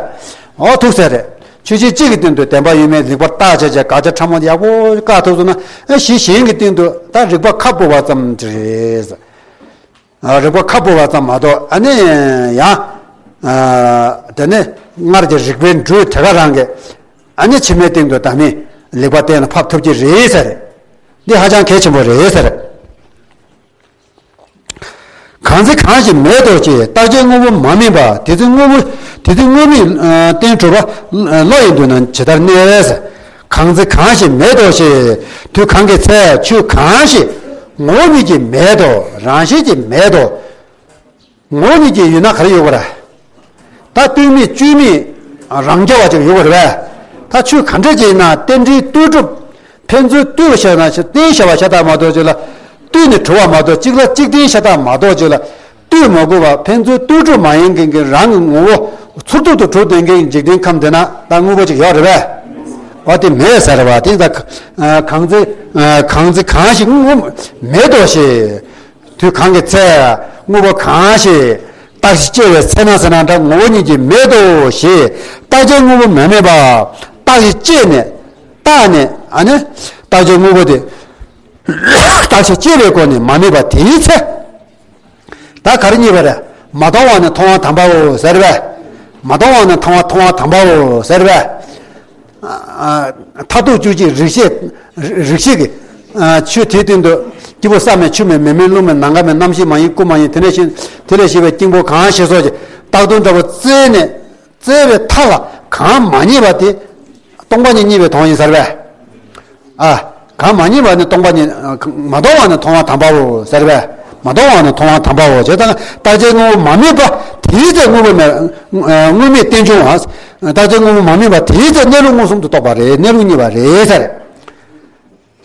འོ་ཐུག་ཟེར་རེད། ཆོས་ཅན་གཅིག་གི་སྟེང་དུ་བདེན་པ་ཡོད་མེད་ལེགས་པར་བརྟག་བྱས་བྱས་དགག་བྱ་ཕྲ་མོ་དེ་ཡག་པོ་བཀག་ཐུབ་སོང་ན། ཨ། གཞི་གཞན་གྱི་སྟེང་དུ་ད་རིགས་པ་ཁ་སྤོ་བ་ཙམ་རེད། ཨ། རིགས་པ་ཁ་སྤོ་བ་ཙམ་མ་གཏོགས། ཨ་ནི་ཡང་། ཨ། དེ་ནི་སྔར་གྱི་རིགས་པའི་འབྲུ་དེ་ག་རང་གིས། ཨ་ནི་ཕྱི་མའི་སྟེང་དུ་ད་མི་ལེགས་པ་གཏན་ལ་ཕབ་ཐུབ་ཀྱི་རེད་ཟེར། འདི་ཧ་ཅང་གལ་ཆེན་པོ་རེད་ཟེར། གང་ཚེ་གང་ཞིག་མེད་དོ་ཞེས། རྟག་ཆད་དངོས་པོ་མ་དམིགས་པ། དེ་ཚེ་དངོས་པོ། དེ་ཚེ་དངོས་མེད་ཨ་བསྟན་གྲུབ་པ་བློ་ཡི་མདུན་ན་ཇི་ལྟར་གནས། གང་ཚེ་གང་ཞིག་མེད་དོ་ཞེས། དུས་གང་གི་ཚེ་ཆོས་གང་ཞིག་ངོ་བོ་ཉིད་ཀྱིས་མེད་དོ། རང་བཞིན་གྱིས་མེད་དོ། ངོ་བོ་ཉིད་ཀྱིས་ཡོད་ན་ག་རེ་ཡོད་པ་རེད། ད་ལྟོས་མེད་བཅོས་མེད་རང་རྐྱ་བ་ཅིག་ཡོད་པ་རེད་པས། ད་ཆོས་ག་འདྲ་ཅིག་ཡིན་ན་རྟེན་འབྲེལ་ལྟོས་གྲུབ། ཕན་ཚུན་ལྟོས་པ་ཤ་ན་ཤ། རྟེན་ཤ་བ་ཤ་སྟག་མ་གཏོགས་ཅིག་ལ། ལྟོས་ནས་གྲུབ་པ་མ་གཏོགས། གཅིག་ལ་གཅིག་རྟེན་ཤ་སྟག་མ་གཏོགས་ཅིག་ལ། ལྟོས་མ་དགོས་པ། ཕན་ཚུན་ལྟོས་གྲུབ་མ་ཡིན་མཁན་གྱི་རང་གི་ངོ་བོ་ཚུར་ཐུག་ཏུ་གྲུབ་ལྡན་མཁན་གྱི་འཇིག་རྟེན་ཁམས་འདི་ན་ད་དངོས་པོ་ཅིག་ཡོད་རེད་པས། འོ་དེ་མེད་ཟེར་བ་དེ། ད་གང་ཚེ་གང་ཚེ་གང་ཞིག་དངོས་མེད་དོ་ཞེས། དུས་གང་གི་ཚེ་དངོས་པོ་གང་ཞིག་རྟག་ཅིག་སྐྱེ་བའི་ཚེ་ན་ཟེར་ན་འདྲ། ངོ་བོ་ཉིད་ཀྱིས་མེད་དོ་ཞེས། རྟག་ཆད་དངོས་པོ་མ་དམིགས་པ། རྟག་ཅིག་སྐྱེས་ནས་རྟག་ནས། ཨ་ནི་རྟག་ཆད་དངོས་པོ་དེ་རྟག་ཆད་སྐྱེ་བའི་སྒོ་ནས་མ་དམིགས་པ་དེའི་ཚེ། ད་ག་རེ་རྙེད་པ་རེད། མ་མཐོང་བ་ནི་མཐོང་བ་དམ་པའོ་ཟེར་བས། མ་མཐོང་བ་ནི་མཐོང་བ་མཐོང་བ་དམ་པའོ་ཟེར་བས། ཨ། མཐར་ཐུག་བཅུ་གཅིག་རིགས་ཤེས། རིགས་ཤེས་ཀྱི། ཨ། ཆོས་དེའི་སྟེང་དུ་སྐྱེས་བུ་ས་མེད་ཆུ་མེད་མེ་མེད་རླུང་མེད་ནམ་མཁའ་མེད། རྣམ་ཤེས་མ་ཡིན་སྐུ་མ་ཡིན། དེ་ལས་གཞན། དེ་ལས་གཞན་པའི་སྙིང་པོ་གང་ཞེས་སོགས་ཀྱི་བཏགས་དོན་འདྲ་པོ་བཙལ་ནས། བཙལ་བའི་མཐའ་ལ་གང་མ་རྙེད་པ་དེ་སྟོང་པ་ཉིད་རྙེད་པའི་དོན་ཡིན་ཟེར་བས། ཨ། གང་མ་རྙེད་པ་ནི་སྟོང་པ་ཉིད། མ་མཐོང་བ་ནི་མཐོང་བ་དམ་པའོ་ཟེར་བས། མ་མཐོང་བ་ནི་མཐོང་བ་དམ་པའོ། བྱས་ཙང་རྟག་ཆད་དངོས་པོ་མ་དམིགས་པ་དེའི་ཚེ་དངོས་པོ་མེད། དངོས་མེད་རྟེན་འབྱུང་བ། རྟག་ཆད་དངོས་པོ་མ་དམིགས་པ་དེའི་ཚེ་གནས་ལུགས་མངོན་སུམ་དུ་རྟོགས་པ་རེད། གནས་ལུགས་རྙེད་པ་རེད་ཟེར།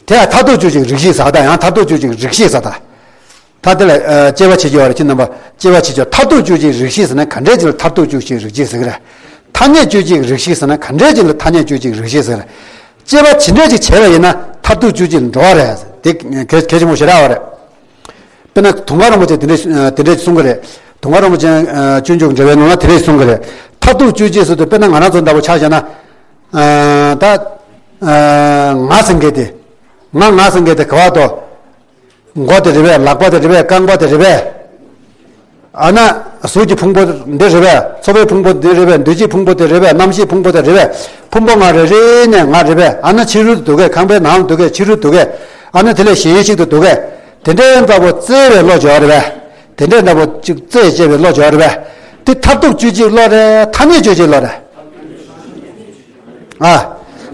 དེ་ཡང་མཐར་ཐུག་དཔྱོད་བྱེད་རིགས་ཤེས་ཟེར། ད་ཡང་མཐར་ཐུག་དཔྱོད་བྱེད་རིགས་ཤེས་ཟེར། ད་ད་དེ་ལ་ཨ་དཔྱད་པ་བྱེད་རྒྱུ་བ་རེད། ཁྱེད་རྣམ་པ་དཔྱད་པ་བྱེད་རྒྱུ། མཐར་ཐུག་དཔྱོད་བྱེད་རིགས་ཤེས་ཟེར་ན་ག་འདྲས་ཅིག་ལ་མཐར་ཐུག་དཔྱོད་བྱེད་རིགས་ཤེས་ཟེར་གི་རེད། ཐ་སྙད་དཔྱོད་བྱེད་རིགས་ཤེས་ཟེར་ན་ག་འདྲས་ཅིག་ལ་ཐ་སྙད་དཔྱོད་བྱེད་རིགས་ཤེས་ཟེར་གི་རེད། དཔྱད་པ་ཇི་འདྲས་ཅིག་བྱས་པ་ཡིན་ན་མཐར་ཐུག་དཔྱོད་བྱེད་ལ་འགྲོ་བ་རེད། དེ་གལ་གལ་ཆེན་པོ་ཞེ་དྲག་བ་རེད། དཔེར་ན་དུང་དཀར་རིན་པོ་ཆེ་དེ་འདྲས་དེ་འདྲས་གསུང་གི་རེད། དུང་དཀར་རིན་པོ་ཆེ་ཨ་སྤྱོད་འཇུག་འགྲེལ་པའི་ནང་ལ་དེ་འདྲས་གསུང་གི་རེད། མཐར་ཐུག་དཔྱོད་བྱེད་ཟེར་དུས་དཔེར་ན་ང་རང་ཚོ་འདྲ་པོ་ཆ་བཞག་ན། ཨ་ད་ཨ་ང་ཟེར་མཁན་དེ། ང་ང་ཟེར་མཁན་དེ་ག་བ་དོ། མགོ་དེ་རེད་པས། ལག་པ་དེ་རེད་པས། རྐང་པ་དེ་རེད་པས། ཨ་ན་གཟུགས་ཀྱི་ཕུང་པོ་འདི་རེད་པས། ཚོར་བའི་ཕུང་པོ་འདི་རེད་པས། འདུ་བྱེད་ཕུང་པོ་དེ་རེད་པས། རྣམ་ཤེས་ཕུང་པོ་དེ་རེད་པས། ཕུང་པོ་ལྔ་རེ་རེ་ནས་ལྔ་རེད་པས། ཨ་ན་ཕྱི་རོལ་དུ་འདུག་གས། ཁང་པའི་ནང་ལ་འདུག་གས། ཕྱི་རོལ་འདུག་གས། ཨ་ན་དེ་ལས་གཞན་ཞིག་ཏུ་འདུག་གས། དེ་འདྲའི་འདྲ་པོ་བཙལ་བའི་བློ་སྦྱོར་བ་རེད་པས། དེ་འདྲའི་འདྲ་པོ་ཅིག་བཙལ་བྱས་པའི་བློ་སྦྱོར་བ་རེད་པས། དེ་མཐར་ཐུག་དཔྱོད་བྱེད་བློ་རེད། ཐ་སྙད་དཔྱོད་བྱེད་བློ་རེད། ཨ།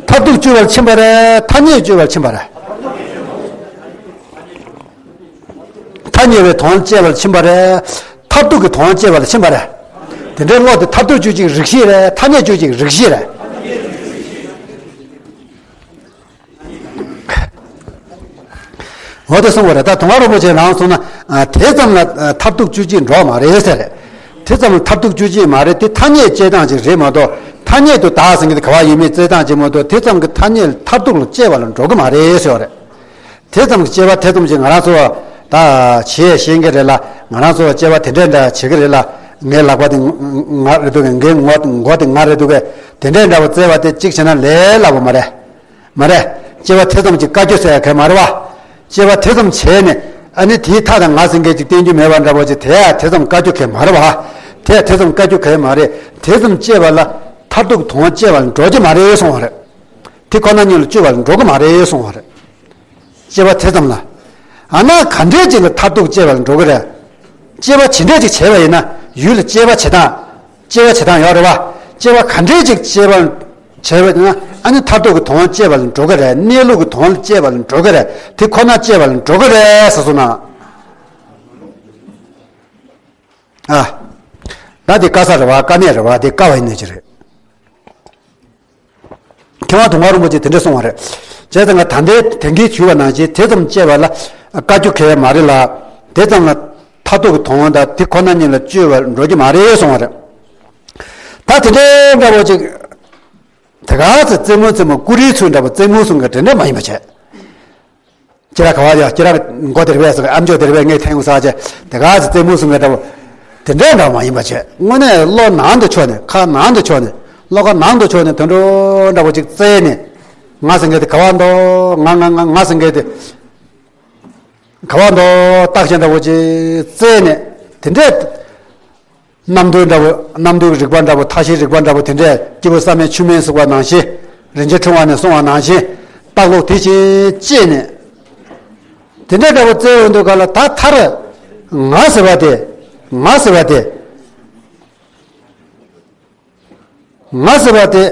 མཐར་ཐུག་དཔྱོད་པར་ཕྱིན་པ་རེད། ཐ་སྙད་དཔྱོད་པར་ཕྱིན་པ་རེད། ཐ་སྙད་པའི་དོན་དཔྱད་པར་ཕྱིན་པ་རེད། མཐར་ཐུག་གི་དོན་དཔྱད་པར་ཕྱིན་པ་རེད། དེ་འདྲའི་བློ་དེ་མཐར་ཐུག་དཔྱོད་བྱེད་རིགས་ཤེས་རེད། ཐ་སྙད་དཔྱོད་བྱེད་རིགས་ཤེས་རེད། འོ་དེ་གསུངས་པ་རེད། ད་དུང་དཀར་རིན་པོ་ཆེ་རང་གསུངས་ན། ཨ་དེ་ཙམ་ལ་ཨ་མཐར་ཐུག་དཔྱོད་བྱེད་འགྲོ་མ་རེད་ཟེར་རེད། དེ་ཙམ་ལ་མཐར་ཐུག་དཔྱོད་བྱེད་མ་རེད། དེ་ཐ་སྙད་དཔྱད་སྟངས་ཅིག་རེད་མ་གཏོགས། ཐ་སྙད་དུ་བདག་ཟེར་མཁན་དེ་ག་བ་ཡིན་མིན་བཙལ་སྟངས་ཅིག་མ་གཏོགས། དེ་ཙམ་གྱི་ཐ་སྙད་མཐར་ཐུག་ལ་དཔྱད་པ་ལ་འགྲོ་གི་མ་རེད་ཟེར་བ་རེད། དེ་ཙམ་གྱི་དཔྱད་པ་དེ་ཙམ་ཅིག་ང་རང་ཚོ་ད་བྱེད་ཤེས་ཀྱི་རེད་ལ། ང་རང་ཚོ་དཔྱད་པ་དེ་འདྲ་འདྲ་བྱེད་ཀྱི་རེད་ལ། ངའི་ལག་པ་དེ་ང་རེད་འདུག་གས། ངའི་མགོ་མགོ་དེ་ང་རེད་འདུག་གས། དེ་འདྲ་འདྲ་པོ་བཙལ་བ་དེ་གཅིག་བྱས་ན་ལས་སླ་པོ་མ་རེད། མ་རེད། དཔྱད་པ་དེ་ཙམ་གྱིས་དཀའ་རྒྱུ་ཟེར་ཡ་གང་ཡང་མ་རེད་བ། དཔྱད་པ་དེ་ཙམ་བྱས་ནས་ཨ་ནི་དེའི་མཐའ་དང་ང་ཟེར་མཁན་ཅིག་བསྟན་རྒྱུ་མེད་པ་འདྲ་པོ་ཅིག་དེ་ཡང་དེ་ཙམ་དཀའ་རྒྱུ་གང་ཡང་མ་རེད་བ། དེ་ཡང་དེ་ཙམ་དཀའ་རྒྱུ་གང་ཡང་མ་རེད། དེ་ཙམ་དཔྱད་པ་ལ་མཐར་ཐུག་དོན་དཔྱད་པ་ལ་འགྲོ་རྒྱུ་མ་རེད་གསུང་བ་རེད། དེ་ཁོ་ན་ཉིད་ལ་དཔྱོད་པ་ལ་འགྲོ་གི་མ་རེད་གསུང་བ་རེད། དཔྱད་པ་དེ་ཙམ་ལ། ཨ་ན་ག་འདྲས་ཅིག་ལ་མཐར་ཐུག་དཔྱད་པ་ལ་འགྲོ་གི་རེད། དཔྱད་པ་ཇི་འདྲས་ཅིག་བྱས་པ་ཡིན་ན་ཡུལ་ལ་དཔྱད་པ་བྱེད་སྟངས། དཔྱད་པ་བྱེད་སྟངས་ཡོད་རེད་བ། དཔྱད་པ་ག་འདྲས་ཅིག་དཔྱད་པ་བྱས་པ་ཡིན་ན་ཨ་ནི་མཐར་ཐུག་གི་དོན་དཔྱད་པ་ལ་འགྲོ་གི་རེད། གནས་ལུགས་ཀྱི་དོན་ལ་དཔྱད་པ་ལ་འགྲོ་གི་རེད། དེ་ཁོ་ན་དཔྱད་པ་ལ་འགྲོ་གི་རེད་ཟེར་སོང་ན། ཨ། ད་དེ་དཀའ་ས་རེད་བ། དཀའ་གནད་རེད་བ། དེ་དཀའ་བ་ཡིན་ནི་ཅི་རེད། མཁས་དབང་དུང་དཀར་རིན་པོ་ཆེས་དེ་འདྲ་གསུངས་པ་རེད། བྱས་ཙང་ང་ད་ལྟའི་དེང་གི་ཞུས་པ་ནང་བཞིན་དེ་ཙམ་དཔྱད་པ་ལ་དཀའ་རྒྱུ་གང་ཡང་མ་རེད་ལ། དེ་ཙམ་ལ་མཐར་ཐུག་གི་དོན་དང་དེ་ཁོ་ན་ཉིད་ལ་དཔྱོད་པར་འགྲོ་རྒྱུ་མ་རེད་གསུངས་པ་རེད། ད་དེ་འདྲའི་འདྲ་པོ་ཅིག་དེ་ག་ཚོད་རྩེད་མོ་རྩེད་མོ་ཀུ་རེའི་ཚུལ་འདྲ་པོ་རྩེད་མོ་གསུང་གི་དེ་འདྲ་མ་ཡིན་པ་བྱས། ཁྱེད་རང་ག་བ་ཡོད། ཁྱེད་རང་མགོ་དེར་བས་སོང་། ཨ་མཆོག་དེར་བས་ངས་འཐེན་དགོས་ས་བྱས། དེ་ག་ཚོད་རྩེད་མོ་གསུང་གི་འདྲ་པོ་དེ་འདྲའི་འདྲ་པོ་མ་ཡིན་པ་བྱས། དངོས་གནས་བློ་ནང་དུ་ཕྱོགས་ནས། ཁ་ནང་དུ་ཕྱོགས་ནས། བློ་ཁ་ནང་དུ་ཕྱོགས་ནས་དོན་འགྲོ་འདྲ་པོ་ཅིག་རྩེས་ནས། ང་ཟེར་མཁན་དེ་ག་བ་འདུག་ང་ང་ང་ང་ཟེར་མཁན་དེ་ག་བ་འདུག་བརྟག་དཔྱད་འདྲ་པོ་ཅིག་རྩེས་ནས། དེ་འདྲས་རྣམ་འདུལ་འདྲ་པོ། རྣམ་འདུལ་རིག་པ་འདྲ་པོ། མཐའ་བཞིའི་རིག་པ་འདྲ་པོ་དེ་འདྲས། སྐྱེས་བུ་བསམ་ཡས་མཆོད་མེ་གསུངས་པ་ནང་བཞིན། རིན་ཆེན་ཕྲེང་བ་ནས་གསུངས་པ་ནང་བཞིན། ལྟ་ཀློག་དེ་བཞིན་བྱས་ནས། དེ་འདྲ་འདྲ་པོ་རྩེ་ཡོང་དུས་ག་ལ་ད་མཐར་ང་ཟེར་བ་དེ། ང་ཟེར་བ་དེ། ང་ཟེར་བ་དེ།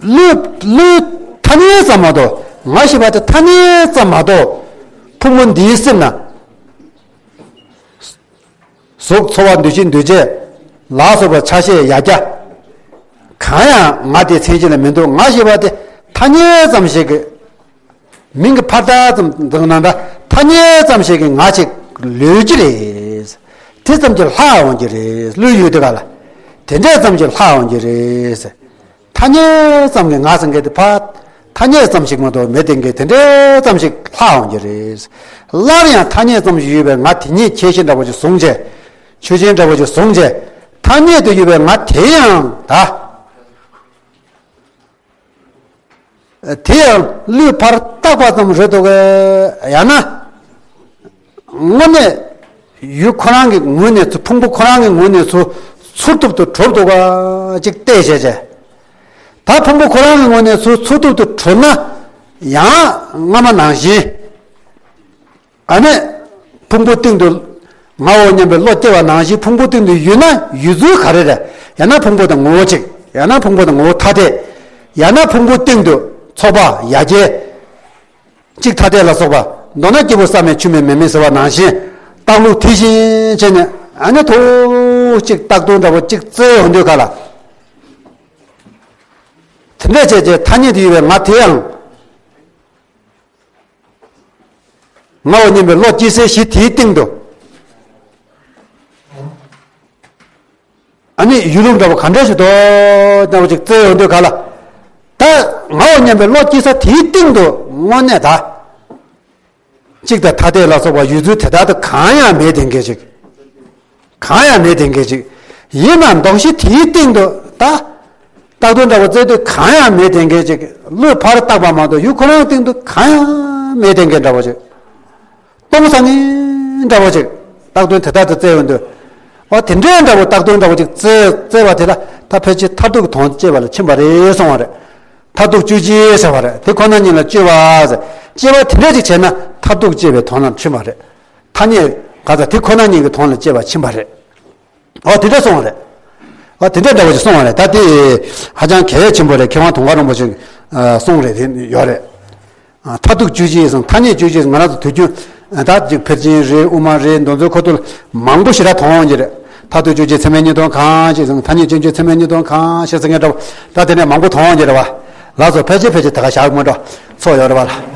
བློས་བློས་ཐ་སྙད་ཙམ་མ་གཏོགས། ང་ཞེས་པ་དེ་ཐ་སྙད་ཙམ་མ་གཏོགས། ཕུང་པོ་འདིའི་སེམས་ན། གཟུགས་ཚོར་བ་འདུ་ཤེས་འདུ་བྱེད་ལ་སོགས་པ་ཆ་ཤས་ཡ་གྱལ་གང་ཡང་ང་དེའི་མཚན་གཞི་ལ་མི་འདུག་ང་ཞེས་པ་དེ་ཐ་སྙད་ཙམ་ཞིག་གི། མིང་གི་ཕར་བཏགས་ཙམ་དང་ནང་འདྲ། ཐ་སྙད་ཙམ་ཞིག་གི་ང་ཞིག་ལུས་ཀྱི་རེད། དེ་ཙམ་གྱིས་ལྷག་འོང་གི་རེད། ལུས་ཡོད་དེ་ག་ལ། དེ་འདྲ་ཙམ་གྱིས་ལྷག་འོང་གི་རེད། ཐ་སྙད་ཙམ་གྱི་ང་ཟེར་མཁན་དེ་ཕར། ཐ་སྙད་ཙམ་ཞིག་མ་གཏོགས་མེད་དེ་གི་དེ་འདྲ་ཙམ་ཞིག་ལྷག་འོང་གི་རེད། སླར་ཡང་ཐ་སྙད་ཙམ་ཞིག་ཡོད་པའི་ང་དེ་ཉིད་ཁྱད་གཞི་འདྲ་པོ་ཞིག་བཟུང་བྱས། ཆོས་ཅན་འདྲ་པོ་ཞིག་བཟུང་བྱས། ཐ་སྙད་དུ་ཡོད་པའི་ང་དེ་ཡང་ད། དེ་ཡང་ལུས་ཕར་བཏགས་པ་ཙམ་རེད་འདུག་གས། ཡང་ན། དངོས་གནས་ཡུལ་ཁོ་རང་གི་ངོས་ནས་ཚུར། ཕུང་པོ་ཁོ་རང་གི་ངོས་ནས་ཚུར་ཚུར་ཐུབ་ཏུ་གྲུབ་འདུག་ག་ཅིག་བལྟས་བྱས་བྱས། ད་ཕུང་པོ་ཁོ་རང་གི་ངོས་ནས་ཚུར་ཚུར་ཐུབ་ཏུ་གྲུབ་ན། ཡང་སྔ་མ་ནང་བཞིན། ཨ་ནི། ཕུང་པོ་སྟེང་དུ་ངའོ་སྙམ་པའི་བློ་སྐྱེ་བ་ནང་བཞིན། ཕུང་པོ་སྟེང་དུ་ཡོད་ན་ཡོད་ཚུལ་ག་རེ་རེད། ཡང་ན་ཕུང་པོ་དང་ངོ་བོ་གཅིག་ཡང་ན་ཕུང་པོ་དང་ངོ་བོ་ཐ་དད། ཡང་ན་ཕུང་པོ་སྟེང་དུ་ ཚོགས་པ་ཡ་གྱལ། གཅིག་ཐ་དད་ལ་སོགས་པ། མདོར་ན་སྐྱེས་བུ་བསམ་མེད་ཆུ་མེད་མེ་མེད་ཟེར་བ་ནང་བཞིན། རྟགས་ལུགས་དེ་བཞིན་བྱས་ནས་ཨ་ནི་ཐུག་གཅིག་རྟགས་དོན་འདྲ་བོ་གཅིག་བཙལ་ཡོང་དུས་ག་ལ། དེ་འདྲས་བྱས་བྱས་ཐ་སྙད་དུ་ཡོད་པའི་ང་དེ་ཡང་། ངའོ་སྙམ་པའི་བློ་སྐྱེ་སའི་གཞི་དེའི་སྟེང་དུ། ཨ་ནི་ཡུལ་ལུགས་འདྲ་བོ་ག་འདྲ་ཞིག་འདུག་འདྲ་བོ་ཅིག་བཙལ་ཡོང་དུས་ག་ལ། ད་ངའོ་སྙམ་པའི་བློ་སྐྱེ་ས་དེའི་སྟེང་དུ་དངོས་གནས་ད། གཅིག་དང་ཐ་དད་ལ་སོགས་པ་ཡུལ་ཚུལ་དེ་དག་ཏུ་གང་ཡང་མེད་དེ་འགལ་ཅིག་གང་ཡང་མེད་དེ་འགལ་ཅིག་ཡིན་ནའང་འདོགས་གཞི་དེའི་སྟེང་དུ་ད། རྟགས་དོན་འདྲ་བོ་བཙལ་དུས་གང་ཡང་མེད་དེ་འགལ་ཅིག་བློས་ཕར་བཏགས་པ་མ་གཏོགས་ཡུལ་ཁོ་རང་སྟེང་དུ་གང་ཡང་མེད་དེ་འགལ་འདྲ་བོ་ཅིག་སྟོང་ས་ངན་འདྲ་བོ་ཅིག་རྟགས་དོན་དེ་ལྟར་དུ་བཙལ་ཡོང་དུས། འོ་དེ་འདྲའི་འདྲ་བོ་རྟགས་དོན་འདྲ་བོ་ཅིག་བཙལ་བཙལ་བ་དེ་ལ་ད་ཕལ་ཆེར་མཐར་ཐུག་གི་དོན་དུ་སྐྱེས་པ་ལ་ཕྱིན་པ་རེད་གསུང་བ་རེད། མཐར་ཐུག་བཅུ་གཅིག་ཟེར་བ་རེད། དེ་ཁོ་ན་ཉིད་ལ་དཔྱོད་པ་ཟེར། དཔྱད་པ་དེ་འདྲ་ཅིག་བྱས་ན་མཐར་ཐུག་དཔྱད་པའི་དོན་ལ་ཕྱིན་པ་རེད། ཐ་སྙད་ག་ཚ་དེ་ཁོ་ན་ཉིད་ཀྱི་དོན་ལ་དཔྱད་པ་ཕྱིན་པ་རེད། འོ་དེ་འདྲ་གསུང་བ་རེད། འོ་དེ་འདྲ་འདྲ་བོ་ཅིག་གསུང་བ་རེད། ད་དེ་ཧ་ཅང་གལ་ཆེན་པོ་རེད། མཁས་དབང་དུང་དཀར་རིན་པོ་ཆེ་གསུང་རེད་དེ་ཡོད་རེད། མཐར་ཐུག་བཅུ་གཅིག་སོང་ཐ་སྙད་བཅུ་གཅིག་ང་རང་ཚོ་དུས་རྒྱུན་ད་ཅིག་ཕལ་ཆེན་རེད། དབུ་མ་རེད། འདི་ཚོའི་ཁོ་ཐུག་ལ་མང་པོ་ཞེ་དྲག་མཐོང་ཡོང་གི་རེད། མཐར་ཐུག་བཅུ་གཅིག་ཚད་མའི་སྙིང་དོན་གང་ཞིག་སོང་ཐ་སྙད་བཅུ་གཅིག་ཚད་མའི་སྙིང་དོན་གང་ཞིག་ཟེར་མཁན་འདྲ་བོ་ད་དེ་ནས་མང་པོ་མཐོང་ཡོང་གི་རེད་བ། ལགས་སོ། ཕལ་ཆེར་ཕལ་ཆེར་ད་ག་བཞག་མ་འགྲོ། ཚོགས་ཡོད་རེད་བ་ལ།